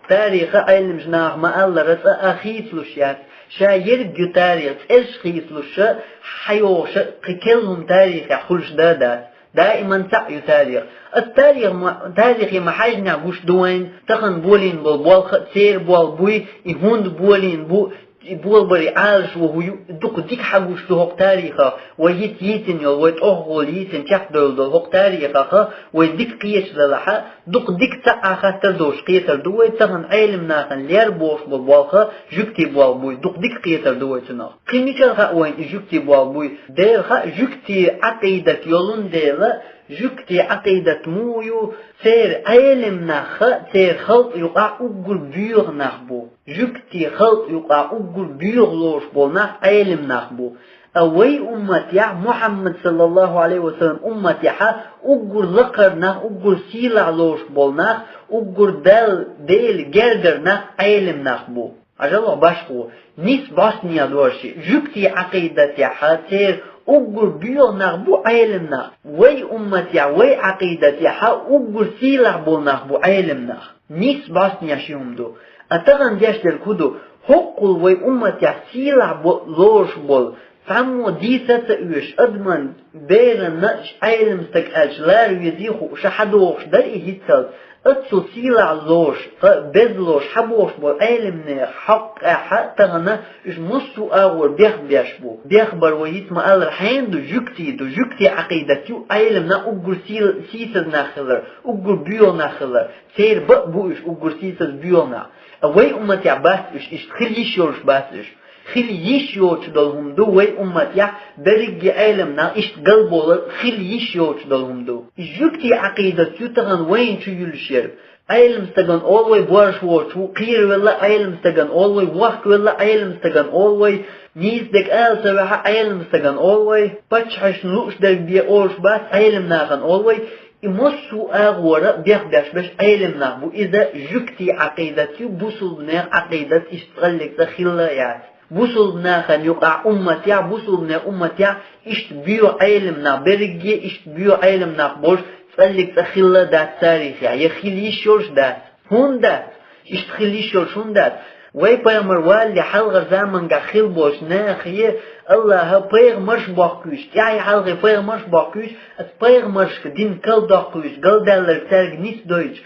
Тарих Ӏеламчу наха ма-аллара цкъа а хийцалуш яц. Ша ерг ю тарих, цӀераш хийцалуш а, хьайогӀуш а, кхин керла хӀума тарихехь хуьлуш дан а дац. Даиман цхьаъ ю тарих. Аса тарих ма-, тарихе ма-хьаьжжинехь гуш ду вайна, тахана болийна болу болх а церан болх буй, и хӀунда болийна бу, и болабаре Ӏалашо хӀун ю, дукха дика хьагуш ду хӀокху тарихах, вай хӀинца йийцина йолу, вай тӀохгӀолла йийцина чекхдевлла долу хӀокху тарихах, вай дика кхеташ далахь, дукха дика цхьа а хаттар долуш кхетар ду вай, тахана Ӏеламнахана лер бохуш болу болх жуьгтийн болх буй, дукха дика кхетар ду вай цунах. Кхин мичара хаьа вайна и жуьгтийн болх буй? Дера хаьа, жуьгтийн Ӏакъидат йолун дела, жуьгтийн Ӏакъидат муха ю, церан Ӏеламнах а, церан халкъ юкъахь уггар боьха нах бу. Жуьгтийн халкъ юкъахь уггар боьха лоруш болу нах Ӏеламнах бу. А вай умматехь, Мухьаммад саллаллаху Ӏалайхи ва саллам умматехь уггар лакхара нах, уггар сийлахь лоруш болу нах, уггар Далла, Дела гергара нах Ӏеламнах бу. Хьажал башхо, нийса бӀостанехьа дорши, жуьгтийн Ӏакъидатехь церан уггар боьха нах бу Ӏеламнах. Вай умматехь, вай Ӏакъидатехь уггар сийлахь болу нах бу Ӏеламнах. Нийса бӀостанехьа ши хӀума ду. А тахана деш дерг хӀун ду? ХӀоккхул вай умматехь сийлахь бо-, лоруш болу, цхьаммо дийца а ца оьшу адаман, беранна а Ӏелам стаг аьлча лара везий хууш, хьадогӀуш дара и хӀинццалц, оццул сийлахь лоруш, кхин беза лоруш хьабохуш болу Ӏеламнехан хьокъехь тахана уьш массо а агӀор бехбеш бу. Бехбар вай хӀинца ма-аллара хьенан ду, жуьгтийн ду, жуьгтийн Ӏакъидат ю Ӏеламнах уггар сийла-, сийсаза нах хилар, уггар боьха нах хилар. Церан бакъ бу уьш уггар сийсаза боьха нах. А вай умматехь бац уьш, иштта хила йиш йолуш бац уьш. Хила йиш йоцуш долу хӀума ду вай умматехь, берриге Ӏеламнах иштта галбовлар хила йиш йоцуш долу хӀума ду. И жуьгтийн Ӏакъидат ю тахана вайна чу юьллуш ерг. Ӏелам стагана олу вай борша воцуш ву, кхеравелла Ӏелам стагана олу вай, вохкавелла Ӏелам стагана олу вай, нийса дерг ала ца ваьхьа Ӏелам стагана олу вай, паччахьашна лууш дерг бен олуш бац Ӏеламнахана олу вай, и массо а агӀора бехбеш берш Ӏеламнах бу, иза жуьгтийн Ӏакъидат ю, бусулбанехан Ӏакъидат иштта цкъа а цкъа хилла а яц. Бусулбанахана юкъахь умматехь, бусулбанехан умматехь иштта боьха Ӏеламнах, берриге иштта боьха Ӏеламнах болуш цкъа а цкъа хилла а дац тарихехь, я хила йиш йолуш а дац. ХӀунда дац? Иштта хила йиш йолуш хӀунда дац? Вай пайхамар валале хьалхара заманахь хилла болчу нахе Аллаха пайхамарш бохкуьйтуш, тӀаьхье хьалхе пайхамарш бохкуьйтуш, аса пайхамаршка дин калдоккхуьйтуш, галдаьлларг цаьрга ниса дойтуш,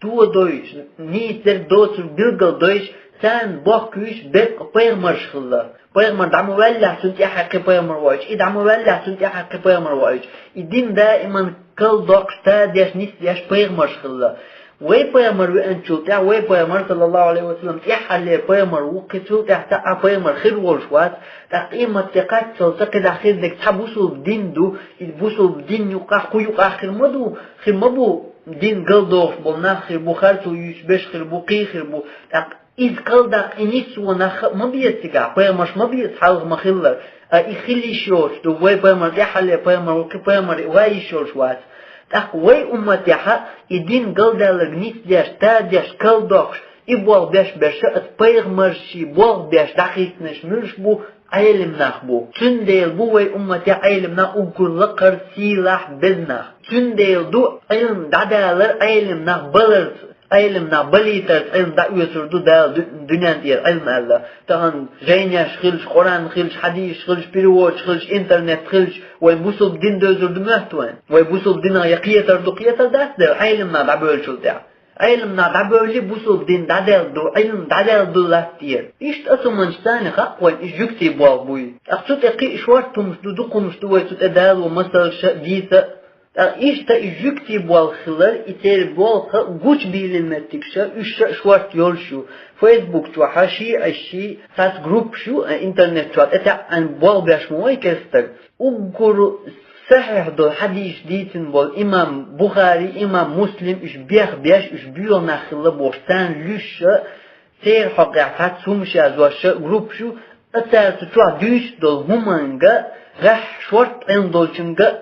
то дойтуш, нийса дерг доцург билггал дойтуш, царна бохкуьйтуш беккъа пайхамарш хилла. Пайхамар дӀа ма ваьллехь, цунна тӀаьхьа кхин пайхамар воуьйтуш, и дӀа ма ваьллехь, цунна тӀаьхьа кхин пайхамар воуьйтуш. И дин даиман кал доккхуш, та деш, ниса деш пайхамарш хилла. Вай пайхамар веанчул тӀехьа, вай пайхамар, саллаллаху алейхи ва саллям, тӀеххьарлера пайхамар ву, кхин цул тӀехьа цхьа а пайхамар хир волуш вац, тӀаккха къематде кхаччалца кхидӀа хир дерг цхьа бусулба дин ду, и бусулба дин юкъахь, кху юкъахь хир ма ду, хир ма бу дин галдохуш болу нах хир бу, харцо юьйцуш берш хир бу, кхин хир бу, тӀаккха иза кал даккха и ниса вон нах а ма беза цигахь, пайхамарш ма беза хьалха ма-хиллара, а и хила йиш йоцуш ду, вай пайхамар тӀеххьарлера пайхамар ву, кхин пайхамар ван йиш йолуш вац. ТӀаккха вай умматехь а и дин галдаьлларг ниса деш, та деш, кал доккхуш, и болх беш берш а оцу пайхамарший болх беш дӀахӀиттинарш муьлш бу? Ӏелим нах бу. Цундела бу вай умматехь Ӏелим нах уггар лакхара сийлахь беза нах. Цундела ду Ӏилма дӀадалар Ӏелим нах баларца, Ӏелим нах балийтарца Ӏилма дӀаоьцур ду Дала ду-, дуьнен тӀера Ӏилма аьлла. Тахана жайнеш хилча, Къуръан хилча, хьадисаш хилча, переводаш хилча, интернет хилча, вайн бусулба дин доьзур ду моьтту вайн? Вай бусулба динах я кхетар ду, кхетар дац дера, Ӏелим нах дӀабевллачул тӀехьа. Ӏелим нах дӀабевлли, бусулба дин дӀадаьлла ду, Ӏилма дӀадаьлла ду латтера. Иштта а цу манча царна хаьа вайн и жуьгти болх буй. ТӀаккха цу тӀе кхин а шорта хӀумаш ду, дукха хӀумаш ду вай цу тӀе даларо масалш а, дийца а. ТӀаккха иштта и жуьгти болх хилар, и церан болх а гучубийлина меттигаш а, уьш а шорта йолуш ю. Фейсбук чохь а шиӀашший цхьацца группаш ю, а, интернет чохь тӀетаьӀӀина болх беш ма вай кестаг. Уггар сахьихь долу хьадисаш дийцина болу имам Бухари, имам Муслим, уьш бех беш, уьш боьха нах хилла бохуш, царна луьйш а, церан хьокъехь цхьацца хӀумаш язъеш а группаш ю, а цара цу чохь дуьйцуш долу хӀуманга гӀеххьа шорта Ӏилма долчунга а,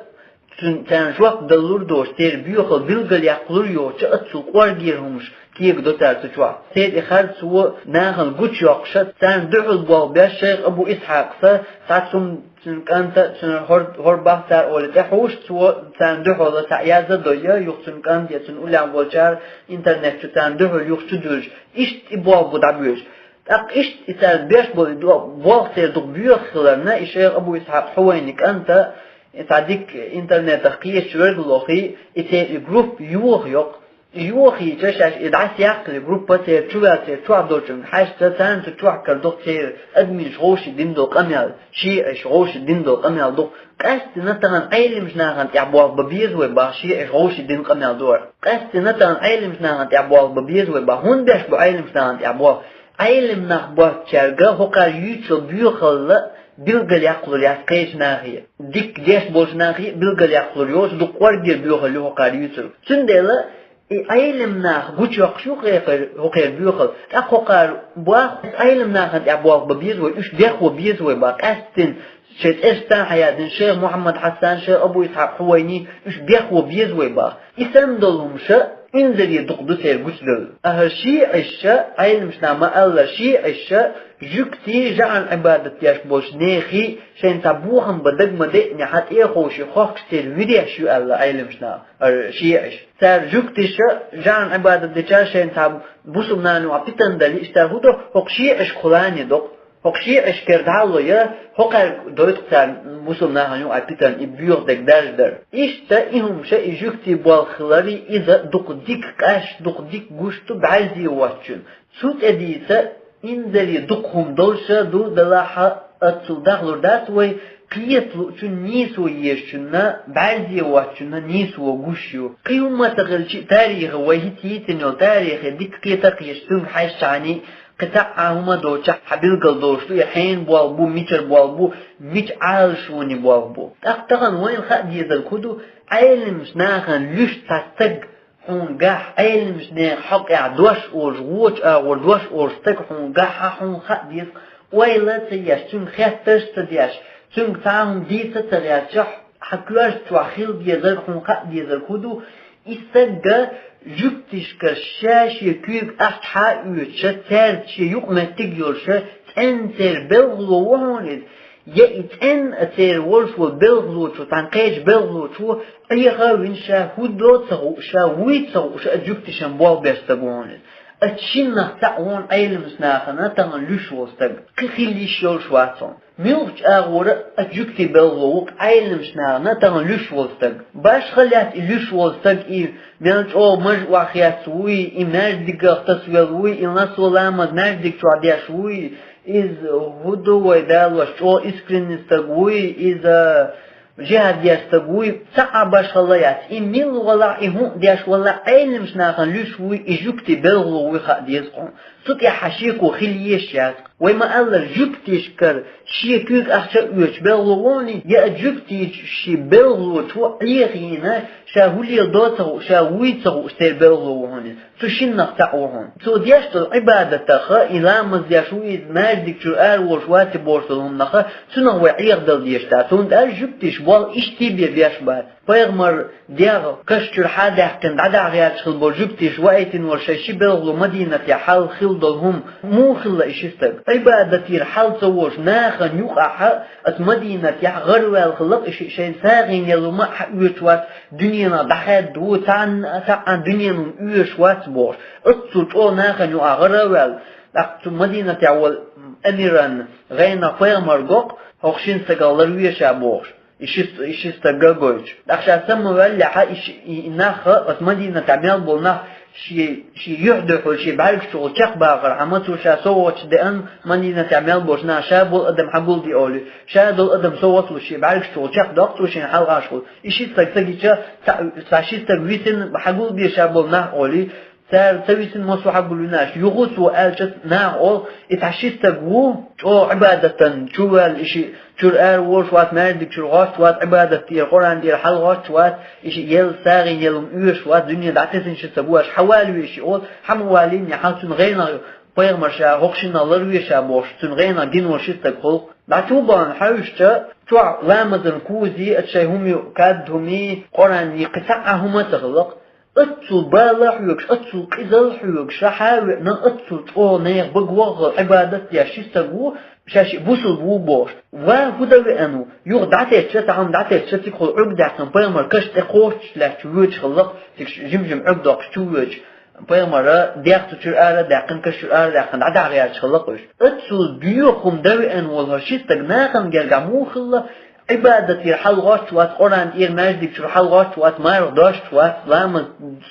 цуьнан царна жоп далур доцуш, церан боьхалла билгалъяккхалур йоцуш а, оццул кӀоргера хӀумаш кегадо цара цу чохь. Церан и харцо нахана гучуйоккхуш а, царна дуьхьал болх беш шайх Абу Исхьакъас а, цхьацца хӀума цуьнан кӀанта а, цуьнан хӀор-, хӀорбах цара олий тӀехьуш, цо царна дуьхьал цхьаъ яздан дойя, юха цуьнан кӀант я цуьнан уллехь болчара интернет чу царна дуьхьал юха чу дуьллуш. Иштта и болх бу дӀабоьдуш. ТӀаккха иштта и цара беш болу и до-, болх церан дукха боьха хиларна, и шайх Абу Исхьакъ Хьувайни кӀанта, и цхьа дика интернетах кхеташ верг а лохий, и церан и группа йоха йоккху. И йохийча, шаьш и дӀасаяккхале, группа церан чу ваьлла, церан чохь долчунга хьаьжча, царна цу чохь карадо церан админаш гӀовший дина долу къамел, шиӀаш гӀовший дина долу къамел ду. Къаьсттина тахана Ӏелимчу нахана тӀехь болх бан беза вай бах, шиӀаш гӀовший дина къамел ду. Къаьсттина тахана Ӏелимчу нахана тӀехь болх бан беза вай бах. ХӀунда беш бу Ӏелимчу нахана тӀехь болх? Ӏелим нах боцучаьрга хӀокхара юьйцу боьхалла билгалъяккхалур яц кхечу нахе. Дика деш болчу нахе а билгалъяккхалур йоцу, дукха кӀоргера боьхалла ю хӀокхара юьйцург. Цундела и Ӏелим нах гучуйоккхуш ю хӀокхера, хӀокхера боьхалла. ТӀаккха хӀокхара бах, Ӏелим нахана тӀехь болх бан беза вай, уьш бехван беза вай бах, къаьсттина шайн цӀераш царна хьаяздина, шайх Мухьаммад Хьасан, шайх Абу Исхьакъ Хьувайни, уьш бехван беза вай бах. И санна долу хӀумаш а инзаре дукха ду церан гучудевлла. Ахьа шиӀаш а, Ӏелимчу наха ма-аллара, шиӀаш а жуьгтий, жаӀан Ӏибадат деш болчу нехий шайна цхьа бохам бан дага ма деънехь, тӀеховший хохкуш церан виреш ю аьлла Ӏелимчу наха, а, шиӀаш. Цара жуьгтиша, жаӀан Ӏибадат дечара шайна цхьа бусулба нахана юкъахь питана далийча, цара хӀун до, хӀокху шиӀашка хуьлу ани доккху. ХӀокху шиӀашкара дӀа а ло я, хӀокхаьрга дойту цара бусулба нахана юкъахь питана, и боьха дерг даржадар. Иштта и хӀумаш а, и жуьгтий болх хилари, иза дукха дика къаьсташ, дукха дика гуш ду бӀаьрзе воцчунна. Цу тӀе дийца инзаре дукха хӀума долуш а ду, делахь а оццул дахлур дац вай, кхета луучунна нийсо езачунна, бӀаьрзе воцчунна нийсо гуш ю. Кхин хӀумма ца хилча а, тарихе, вай хӀинца йийцина йолу тарихе дика кхета а кхеташ, цуьнга хьаьжча а, кхин цхьа а хӀума доцчахь, хьан билгал долуш ду, и хьенан болх бу, мичара болх бу, мича Ӏалашонан болх бу. ТӀаккха тахана вайна хаа дезарг хӀун ду, Ӏелимчу нахана луьйш цхьа стаг хьуна гахь, Ӏелимчу нехан хьокъехь дош олуш, вочу агӀор дош олуш стаг хьуна гахь, хьан хьуна хаа деза, ойла а ца еш, цуьнга хеттарш а ца деш, цуьнга цхьа а хӀума дийца а ца гӀерташ, хьан коьрта чохь хила дезарг, хьуна хаа дезарг хӀун ду, и стаг а жуьгтишкара ша шен куьйга ахча хьа а оьцуш, цаьрца шен юкъаметтиг а йолуш, цӀенна церан белхало ву хьуна иза, я и цӀенна а церан волуш волу белхалочо, цхьана кхечу белхалочо Ӏеха а вина, ша хӀун до а ца хууш, ша вуй а ца хууш, а жуьгтишна болх беш стаг ву хьуна иза. Оцу шиннах цхьаъ ву хьуна Ӏелимчу нахана тахана луьйш волу стаг. Кхин хила йиш йолуш вац хьуна. Муьлхачу агӀора а жуьгтийн белхало ву-кх Ӏелимчу нахана тахана луьйш волу стаг. Башха лаьтта и луьйш волу стаг, и мел чӀогӀа маж охьахецна вуй, и маьждигах тасавелла вуй, и ласо ламаз маьждиг чохь деш вуй, иза хӀун ду вай далош, чӀогӀа искренний стаг вуй, иза Жихад деш стаг вуй, цхьа а башхала яц. И мил вала, и хӀун деш вала, Ӏелимчу нахана луьш вуй, и жуьгти белхало вуй хаа деза хьуна. Цу тӀехь хьан шеко хила езаш яц. Вай ма-аллара, жуьгтишкара шен куьйга ахча а оьцуш белхало ву хьуна, я а жуьгтичу шен белхалочо Ӏехийна, ша хӀун леладо ца хууш, ша вуй ца хууш, церан белхало ву хьуна. Цу шиннах цхьаъ ву хьуна. Цо деш долу Ӏибадатаха, и ламаз деш ву иза, маьждиг чуьра ара волуш вац и бохуш долу хӀуманаха, цунах вай Ӏехадала дезаш дац. ХӀунда аьлча жуьгтиш болх иштта бен беш бац. Пайхамар дегӀ каш чуьра хьа а даьккхина, дӀадахьа гӀерташ хилла болу жуьгтиш ваийтина волу шайн ши белхало Мадинатехь хьал хилла долу хӀума, муха хилла и ши стаг? Ӏибадатера хьал ца волуш, нахана юкъахь а, аса Мадинатехь гӀараваьлла хилла-кх и шиъ, шайн сагӀина елла хӀума а хьаоьцуш вац, дуьненах дӀахаьдда ву, цхьанна а, цхьа а дуьненан хӀума оьшуш вац бохуш. Оццул чӀогӀа нахана юкъахь гӀара а ваьлла, тӀаккха цу Мадинатехь волу амиран гӀенах пайхамар го-кх, хӀокху шина стагах ларве ша бохуш. И ши, и ши стаг а гойтуш. ТӀаккха ша сама ваьллехь, и ши, и, и нах а, оцу Мадинатехь мел болу нах шен, шен юьхь дуьхьал, шен бӀаьргаш чухула чекхбахархьама, цо ша совгӀаташ деана Мадинатехь мел болчу наха, ша болу адам хьагулбе олий. Ша долу адам совгӀат луш шен бӀаьргаш чухула чекхдоккху цо шена хьалхашхула. И ши стаг ца гича, цхьа, цхьа ши стаг висина, хьагулбе ша болу нах олий. Цара ца висина массо а хьагулбина аша. Юха цо аьлча, наха олу, и цхьа ши стаг ву, чӀогӀа Ӏибадатан чу ваьлла, и шиъ чуьра ара волуш вац, маьждиг чуьра гӀоттуш вац, Ӏибадат тӀера, Къуръан тӀера хьалагӀоттуш вац, и шиъ елла сагӀина елла хӀума оьшуш вац, дуьне дӀатесна ши стаг ву аша, хьавалаве шиъ олу, хьа ма валийна, хьал цунна гӀенах пайхамар ша хӀокху шиннах ларве ша бохуш, цунна гӀенах гина волу ши стаг хуьлу-кх. ДӀа чу а бахана хьаьвсича, чохь ламазан кузи, аса шайн хӀума ю, кад хӀумий, Къуръан йи, кхин цхьа а хӀума а ца хилла-кх. Оццул бала хьоьгуш, оццул къизалла хьоьгуш, ша хьа а веана, оццул чӀогӀа нехан бага ваххал Ӏибадат деш ши стаг ву, ша шиъ бусулба ву бохуш. Ва хӀун дан веана ву? Юха дӀатесча, цхьа хӀума дӀатесча, цигахула Ӏуьрг даьккхина, пайхамар каш тӀе кхоччуш лаьтташ воьдуш хилла-кх, цига жим-жим Ӏуьрг доккхуш чу воьдуш. Пайхамара дегӀ цу чуьра ара а даьккхина, каш чуьра ара а даьккхина, дӀадахьа гӀерташ хилла-кх уьш. Оццул боьха хӀума дан веана волу хӀара ши стаг нахана гергахь муха хилла, Ӏибадатера хьалагӀоттуш вац, Къуръан тӀера, маьждиг чуьра хьалагӀоттуш вац, марха дош вац, ламаз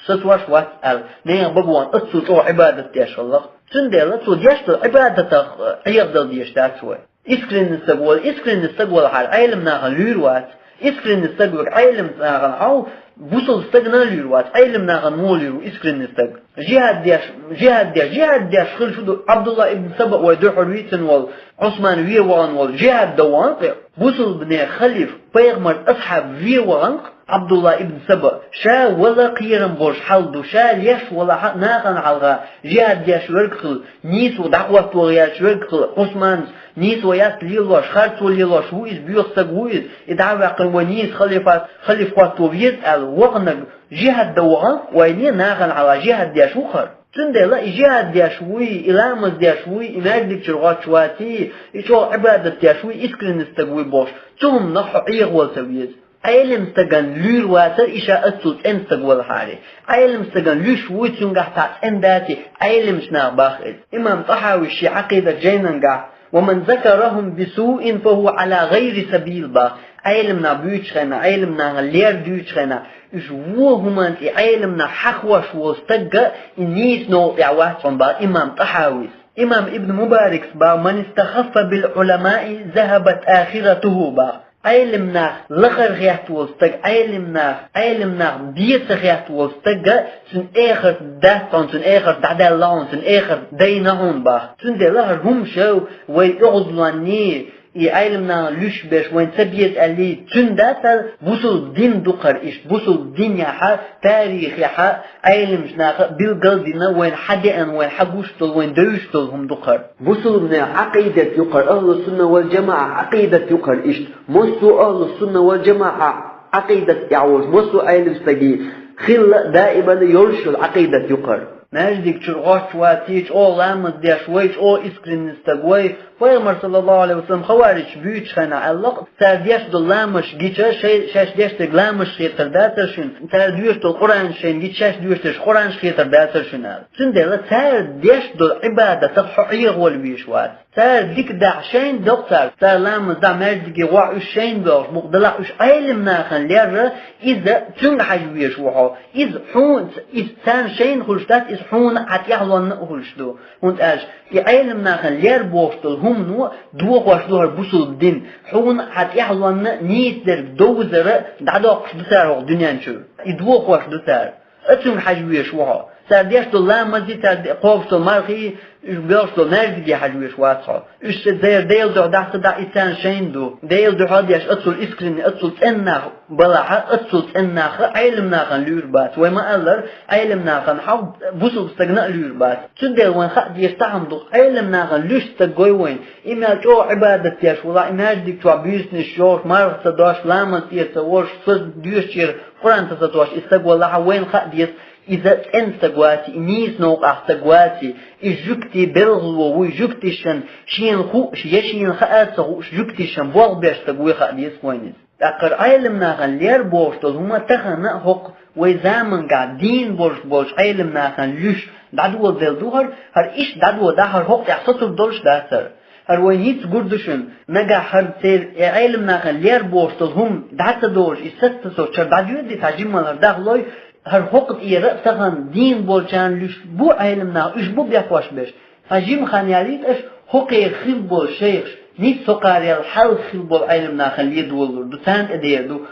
сацош вац аьлла, нехан бага вахана оццул чӀогӀа Ӏибадат деш хилла-кх. Цундела цо деш долу Ӏибадатах Ӏехадала дезаш дац вай. Искренний стаг волу, искренний стаг волу хьара Ӏелам нахана луьйр вац. Искренний стаг верг Ӏелам нахана хьал, бусулба стагана а луьйр вац. Ӏелам нахана муха луьйр ву искренний стаг? Жихад деш, жихад деш, жихад деш хила шу ду, Абдулла ибн Саба вай дуьхьал вийцина волу, Ӏусман вен вахана волу, жихад дан вахана-кх. Бусулбанийн халиф, пайхамар асхьаб вен вахана-кх Абдулла ибн Саба. Ша вала кхерам болуш хьал ду, ша леш валахь а нахана хьалха жихад деш верг хила, нийсо дӀахӀотто гӀерташ верг хила, Ӏусманца нийсо яц лелош, харцо лелош ву иза, боьха стаг ву иза, и дӀа а ваьккхина вай нийса халифа, халиф хӀотто веза аьлла, ваханарг жихад дан вахана-кх вайна, нахана хьалха жихад деш ву хӀара. Цундела и жихад деш вуй, и ламаз деш вуй, и маьждиг чуьра гӀоттуш ваций, и чӀогӀа Ӏибадат деш вуй, искренний стаг вуй бохуш, цу хӀуманах хьо Ӏехавала ца веза. Ӏелам стагана луьйр вацара и ша оццул цӀена стаг валахьара. Ӏелам стагана луьйш вуй, цуьнгахь цхьа цӀена даций, Ӏеламчу наха боху иза. Имам ТӀахьавис шен Ӏакъидат жайнангахь: «ومن ذكرهم بسوء فهو على غير سبيل», боху. Ӏелам нах буьйцучу хенахь, Ӏелам нахана лер дуьйцучу хенахь, уьш вон хӀуманца и Ӏелам нах хьахош волу стаг а и нийса новкъа тӀехь вац хьуна, боху имам ТӀахьавис. Имам Ибн Мубаракс боху: «من استخف بالعلماء ذهبت آخرته», боху. Ӏелам нах лахара хетта волу стаг, Ӏелам нах, Ӏелам нах бен ца хетта волу стаг а, цуьнан эхарт дац хьуна, цуьнан эхарт дӀадаьлла хьуна, цуьнан эхарт дайна хьуна, боху. Цундела хӀара хӀума шоу вай оьгӀазлонний, и Ӏелам нахана луьйш берш вайна ца беза аьллий, цуьнан дац хӀара, бусулба дин ду хӀара иштта, бусулба динехь а, тарихехь а, Ӏеламчу наха а билгал а дина, вайна хьадеана, вайна хьагуш долу, вайна девзаш долу хӀума ду хӀара. Бусулбанийн Ӏакъидат ю хӀара, ахӀлу-сунна вал-жамаӀа Ӏакъидат ю хӀара иштта. Массо а ахӀлу-сунна вал-жамаӀа Ӏакъидат тӀехь волуш, массо а Ӏелам стаге хилла а, даиман а йолуш йолу Ӏакъидат ю хӀара. Маьждиг чуьра гӀоттуш ваций, чӀогӀа ламаз деш вай, чӀогӀа искренний стаг вай, Пайхамар, саллаллаху Ӏалайхи ва саллам, хаварижаш буьйцучу хенахь аьлла-кх, цара деш долу ламазаш гича, шай-, шаьш деш дерг ламазаш хетар дацара шуна, цара доьшуш долу Къуръанаш шайна гича, шаьш доьшуш дерш Къуръанаш хетар дацара шуна аьлла. Цундела цара деш долу Ӏибадатах хьо Ӏехавала везаш вац. Цара дика дахь шайна доккху цара, цара ламаз дахь маьждиге гӀохь уьш шайна боьлхуш бу-кх, делахь уьш Ӏелам нахана лерра, иза цуьнга хьажа везаш ву хьо. Иза хьуна, иза царна шайна хуьлуш дац, иза хьуна а хьан тӀаьхьалонна а хуьлуш ду. ХӀунда аьлча и Ӏелам нахана лер бохуш долу хӀумано дохош ду хӀара бусулба дин. Хьуна а хьан тӀаьхьалонна а нийса дерг довзара дӀадоккхуш ду цара хӀокху дуьнен чуьра. И дохош ду цара. Оцуьнга хьажа везаш ву хьо. Цара деш долу ламазе, цара де-, кхобуш долу мархий, уьш боьлхуш долу маьждиге хьажа везаш вац хьо. Уьш церан Делан дуьхьа дахь ца дахь, и царна шайна ду. Делан дуьхьа деш, оццул искренне, оццул цӀена нах балахь, оццул цӀена нах Ӏелам нахана луьйр бац. Вай ма-аллара, Ӏелам нахана хьалха бусулба стагана а луьйр бац. Цундела вайн хаа деза цхьа хӀума ду, Ӏелам нахана луьйш стаг гой вайн. И мел чӀогӀа Ӏибадат деш валахь, и маьждиг чохь буьйсанаш йохуш, марха ца дош, ламаз тӀера ца волуш, со доьшучера Къуръан ца сатош и стаг валахь, вайна хаа деза, иза цӀена стаг вац, и нийса новкъахь стаг вац, и жуьгтийн белхало вуй, жуьгташна шена хууш я шена хаа а ца хууш, жуьгташна болх беш стаг вуй, хаа деза вайна иза. ТӀаккха хӀара Ӏелам нахана лер бохуш долу хӀума тахана а хӀокху вай заманахь дийна болуш болчу Ӏелам нахана луьйш дӀадолабелла ду хӀара, хӀара иштта дӀадодахь, хӀара хӀокху тӀехь соцур долуш дац хӀара. ХӀара вайна хӀинцца гур ду шуна, нагахь хӀара церан и Ӏелам нахана лер бохуш долу хӀума дӀа ца долуш, и саца ца соцуш хӀара дӀадоьдий, цхьа жимма хӀара дахлой, хӀара хӀокху тӀера а тахана дийна болчарна луьйш бу Ӏелам нах, уьш бу бехкош берш. Цхьа жима хан ялийта аша, хӀокхеран хилла болу шайхаш, нийсса хӀокхарел хьалха хилла болу Ӏелам нахана ледолалур ду, царна тӀедер ду.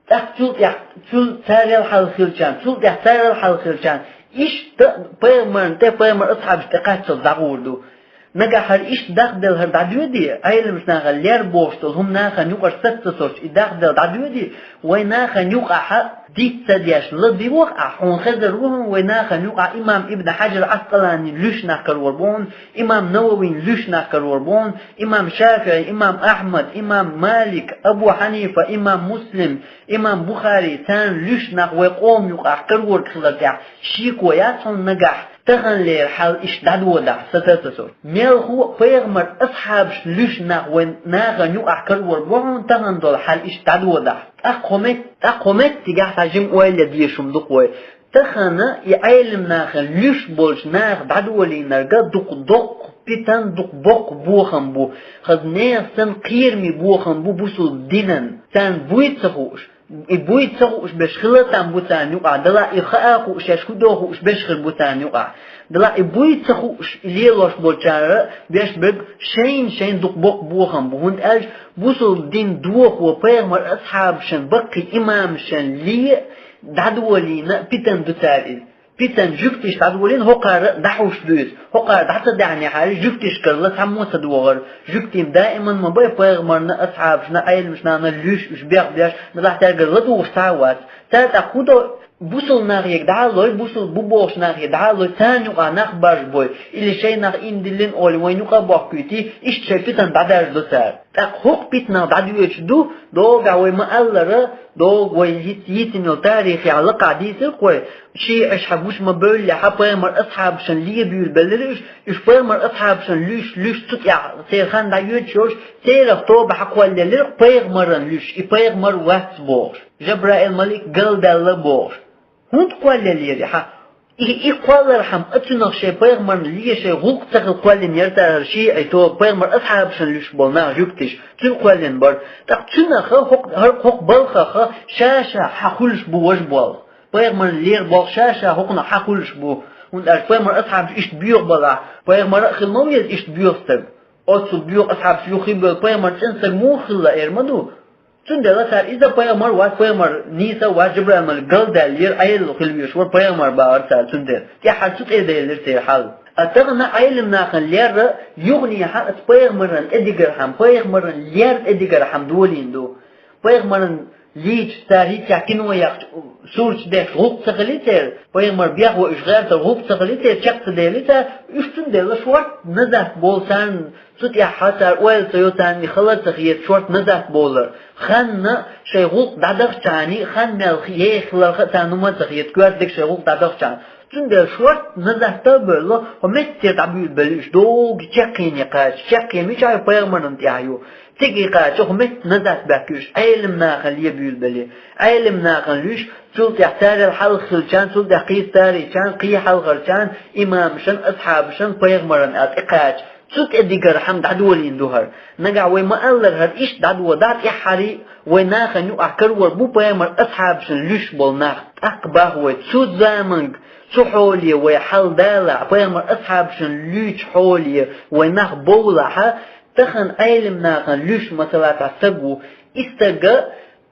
ТӀаккха цул тӀаьхьа, цул царел хьалха хиллачарна, цул тӀаьхьа царел хьалха хиллачарна, иштта пайхамарна тӀе, пайхамар асхьабашна тӀе кхаччалц дӀагӀур ду. Нагахь хӀара иштта дахделла хӀара дӀадоьдий, Ӏеламчу нахана лер бохуш долу хӀума нахана юкъара саца ца соцуш, и дахделла дӀадоьдий, вай нахана юкъахь диц ца деш ладугӀу ахь, хьуна хезар ву хьуна, вай нахана юкъахь имам Ибн Хьаджар Ӏаскъаланин луьйш нах карор бу хьуна, имам Нававин луьйш нах карор бу хьуна, имам ШафиӀи, имам Ахьмад, имам Малик, Абу Хьанифа, имам Муслим, имам Бухари, царна луьйш нах вай къоман юкъахь карор хилар тӀехь шеко яц хьуна нагахь, таханлера хьал иштта дӀадодахь, саца ца соцуш. Мелхо а пайхамар асхьабашна луьйш нах вай нахана юкъахь карор бу хьуна, тахана долу хьал иштта дӀадодахь. ТӀаккха хӀо мет-, тӀаккха хӀо меттигехь цхьа жима ойла ян дезаш хӀума ду-кх вай. Тахана и Ӏелам нахана луьйш болчу наха дӀадолийнарг дукха доккха питан, дукха боккха бохам бу. Хаза нехан санна кхераме бохам бу бусулба динан. Царна буй ца хууш, и буй ца хууш берш хила а там бу царна юкъахь, делахь и хаа хууш, шаьш хӀун до хууш берш хир бу царна юкъахь. Делахь и буй ца хууш, и лелош болчара беш берг шайна-шайна дукха боккха бохам бу, хӀунда аьлча бусулба дин дохо пайхамар асхьабашна, баккхий имамашна ле а дӀадолийна питан ду цара иза. Питан жуьгтиша дӀадолийна, хӀокхара дӀахьуш ду иза. ХӀокхара дӀа ца даьхьнехьара, жуьгтишкарла цхьаммо а ца догӀар. Жуьгтийн даиман ма бай пайхамарна, асхьабашна, Ӏеламчу нахана луьйш уьш бех беш, делахь цаьргара ладугӀуш цхьа а вац. Цара тӀаккха хӀун до, бусулба нахе дӀа а лой, бусулба бу бохучу нахе дӀа а лой, царна юкъахь нах баржабой, или шайн нах ийман диллина олий, вайна юкъа а бохкуьйтий, иштта шайн питан дӀадаржадо цара. ТӀаккха хӀокху питанах дӀадоьдуш ду, догахь вай ма-аллара, догу вай хӀинца йийцина йолу тарихехь лакхахь дийцира-кх вай, шиӀаш хьан гуш ма бевллехь, хьан пайхамар асхьабашна ле буьйлабеллира уьш, уьш пайхамар асхьабашна луьйш, луьйш цу тӀехь церан хан дӀайоьдуш йолуш, церах тоба хьан кхоллаеллира пайхамаран луьйш, и пайхамар вац бохуш, Жабраил малик галдаьлла бохуш. ХӀунда кхоллаеллера и хьан? И, и кхоллархьама, а цунах шайн пайхамарна ле шайн гӀуллакх ца хила кхоьллина яра цара шиӀа, то пайхамар асхьабашна луьйш болу нах жуьгтиш, цуьнан кхоьллина бара. ТӀаккха цунах хӀокху, хӀара-, хӀокху балхах ша-ша хьан хуьлуш бу важа болх. Пайхамарна лера болх ша-ша хӀокхунах хьан хуьлуш бу. ХӀунда аьлча пайхамар асхьабаш иштта боьха балахь, пайхамар а хила ма веза иштта боьха стаг. Оццул боьха асхьабаш юххе а бевлла, пайхамар цӀена стаг муха хилла эр ма ду. Цундела цара иза пайхамар вац, пайхамар нийса а вац, Жабраил малик галдаьллера, Ӏела хила везаш вара пайхамар бахара цара цундела. ТӀаьххьара цу тӀе делира церан хьал. А тахана Ӏелам нахана лерра юханехьа аса пайхамаран тӀедигархьама, пайхамаран лер тӀедигархьама долийна ду. Пайхамаран лийча цара хӀинццехь кино яхча, сурташ дехча гӀуллакх ца хили церан, пайхамар бехво уьш гӀертара гӀуллакх ца хили церан, чекх ца дели цара, уьш цундела шорта назарт болу царна Цу тӀехь хьан цара ойла ца йо, царна и хала а ца хета, шорта назарт болар. Ханна шайн гӀуллакх дӀадахча а, хан мел еха хиларх а царна хӀума а ца хета, коьрта дерг шайн гӀуллакх дӀадахча а. Цундела шорта назарт а бевлла, хӀо меттера дӀабуьйлабелла уьш, догу чаккхене кхача. Чаккхен мичахь ю, пайхамарна тӀехь ю. Цига и кхача, хӀо метта назарт баьхкий уьш, Ӏелам нахана ле буьйлабелла. Ӏелам нахана луьйш, цул тӀехь царел хьалха хиллачарна, цул тӀехь кхийса царийчарна, кхин хьалхарчарна, имамашна, асхьабашна, пайхамарна аьлла тӀекхача. Цу тӀе дигара хӀама дӀадолийна ду хӀара. Нагахь вай ма-аллара хӀара иштта дӀадода, тӀеххьара вай нахана юкъахь карор бу пайхамар асхьабашна луьйш болу нах. ТӀаккха боху вай, цу заманга, цу хьоле вай хьал далахь, пайхамар асхьабашна луьйчу хьоле вай нах бовлахь, тахана Ӏелам нахана луьйш масала цхьа стаг ву, и стага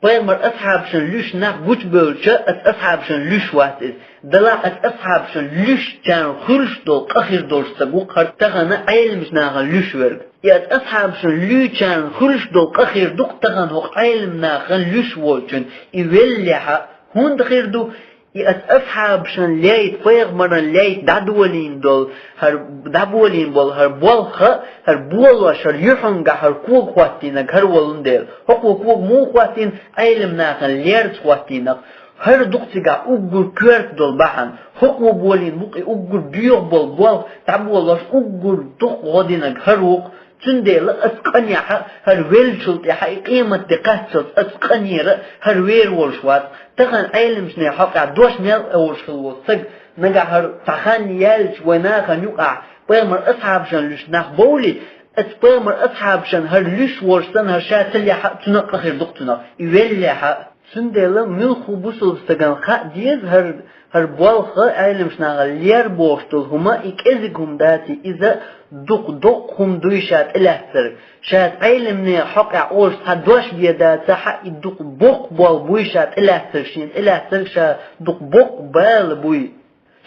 пайхамар асхьабашна луьйш нах гучубевлча, ас асхьабашна луьйш вац иза. Делахь ас асхьабашна луьйш, царна хуьлуш долу къа хир долуш стаг ву хӀара тахана Ӏеламчу нахана луьйш верг. И ас асхьабашна луьйчарна хуьлуш долу къа хир ду-кх тахана хӀокху Ӏелам нахана луьйш волчун. И веллехь, хӀунда хир ду? И ас асхьабашна лайта, пайхамарна лайта дӀадолийна долу хӀара, дӀаболийна болу хӀара болх, хӀара болош, хӀара юьхьанга хӀара кога хӀоттийнарг хӀара волун дела. ХӀокхо кога муха хӀоттийна, Ӏелам нахана лерца хӀоттийнарг. ХӀара ду-кх цигахь уггар коьрта долу бахьана. ХӀокхо болийна бу-кх и уггар боьха болу болх, дӀаболош уггар дукха гӀо динарг хӀара ву-кх. Цундела ас къинехь, хӀара веллачул тӀаьхьа и къематде кхаччалц ас къинера хӀара вер волуш вац. Тахана Ӏеламчу нехан хьокъехь дош мел олуш хилла волу стаг, нагахь хӀара цхьа хан яьлча вай нахана юкъахь пайхамар асхьабашна луьйш нах бовлий, ас пайхамар асхьабашна хӀара луьйш волуш санна, хӀара ша ца лехь а, цунах къа хир ду-кх цунах, и веллехь а. Цундела муьлхха бусулба стагана хаа деза хӀара, хӀара болх, Ӏеламчу нахана лер бохуш долу хӀума, и кӀезиг хӀума дац, иза дукха доккха хӀума дуй ша тӀелаьцнарг. Ша Ӏеламнехан хьокъехь олуш цхьа дош бен дац, хьа и дукха боккха болх буй ша тӀелаьцнарг, шена тӀелаьцнарг ша дукха боккха бала буй.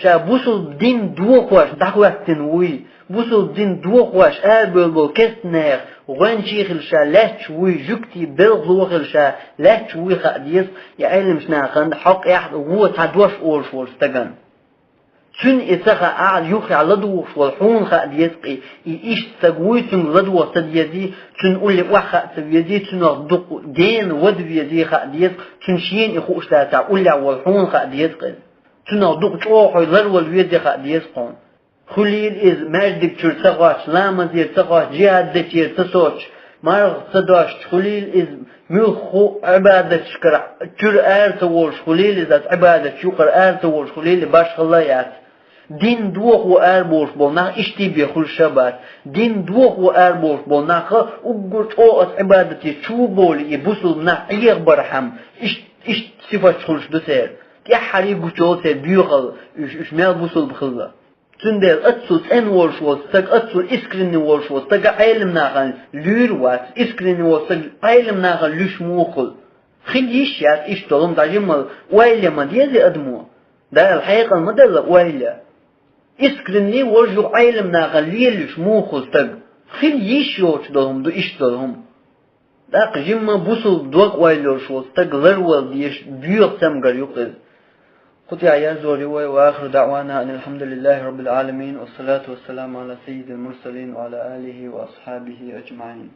Ша бусулба дин дохош дӀахӀоьттина вуй, бусулба дин дохош арабевлла болу керстанех гӀоьнчий хилла ша лаьтташ вуй, жуьгтий белхало хилла ша лаьтташ вуй хаа деза, и Ӏеламчу нахана хьокъехь вон цхьа дош олуш волу стагана. Цуьнан и ца хаахь, юххехь ладугӀуш волу хьуна хаа деза-кх и, и иштта стаг вуй, цуьнга ладогӀа ца дезий, цуьнан улле охьахаа ца везий, цунах дукха гена вада везий хаа деза, цуьнан шена и хууш дацахь, уллехь волу хьуна хаа деза-кх иза. Цунах дукха чӀогӀа хьо ларвала везий хаа деза хьуна. Хуьлийла иза маьждиг чуьра ца хоттуш, ламазера ца хоттуш, жихӀад дечуьра ца соцуш, марха ца достуш, хуьлийла иза муьлхха а Ӏибадаташкара чуьра ара ца волуш, хуьлийла иза аса Ӏибадаташ юкъара ара ца волуш, хуьлийла и башхалла а яц. Дин дохо арабовлуш болу нах иштта бен хуьлуш а бац. Дин дохо арабовлуш болу нах уггар чӀогӀа аса Ӏибадате чу бовлий, и бусулба нах Ӏехабархьама, иштта, иштта сифаташ хуьлуш ду церан. ТӀаьххьара гучуйолу церан боьхалла, уьш, уьш мел бусулба хилла. Цундела оццул цӀена волуш волу стаг, оццул искренне волуш волу стаг Ӏеламнахана луьйр вац. Искренне волу стаг Ӏеламнахана луьйш муха хуьлу? Хила йиш яц иштта долу хӀума, дӀа жимма ойла ма деза адамо. Дала хьекъал ма делла ойла. Искренне волуш юха Ӏеламнахана лелуьйш муха хуьлу стаг? Хила йиш йоцуш долу хӀума ду иштта долу хӀума. ТӀаккха жимма бусулба дог ойла йолуш волу стаг ларвала дезаш боьха цамгар ю-кх иза. Кху тӀехь яздор ю вай: وآخر دعوانا أن الحمد لله رب العالمين، والصلاة والسلام على سيد المرسلين وعلى آله وأصحابه أجمعين.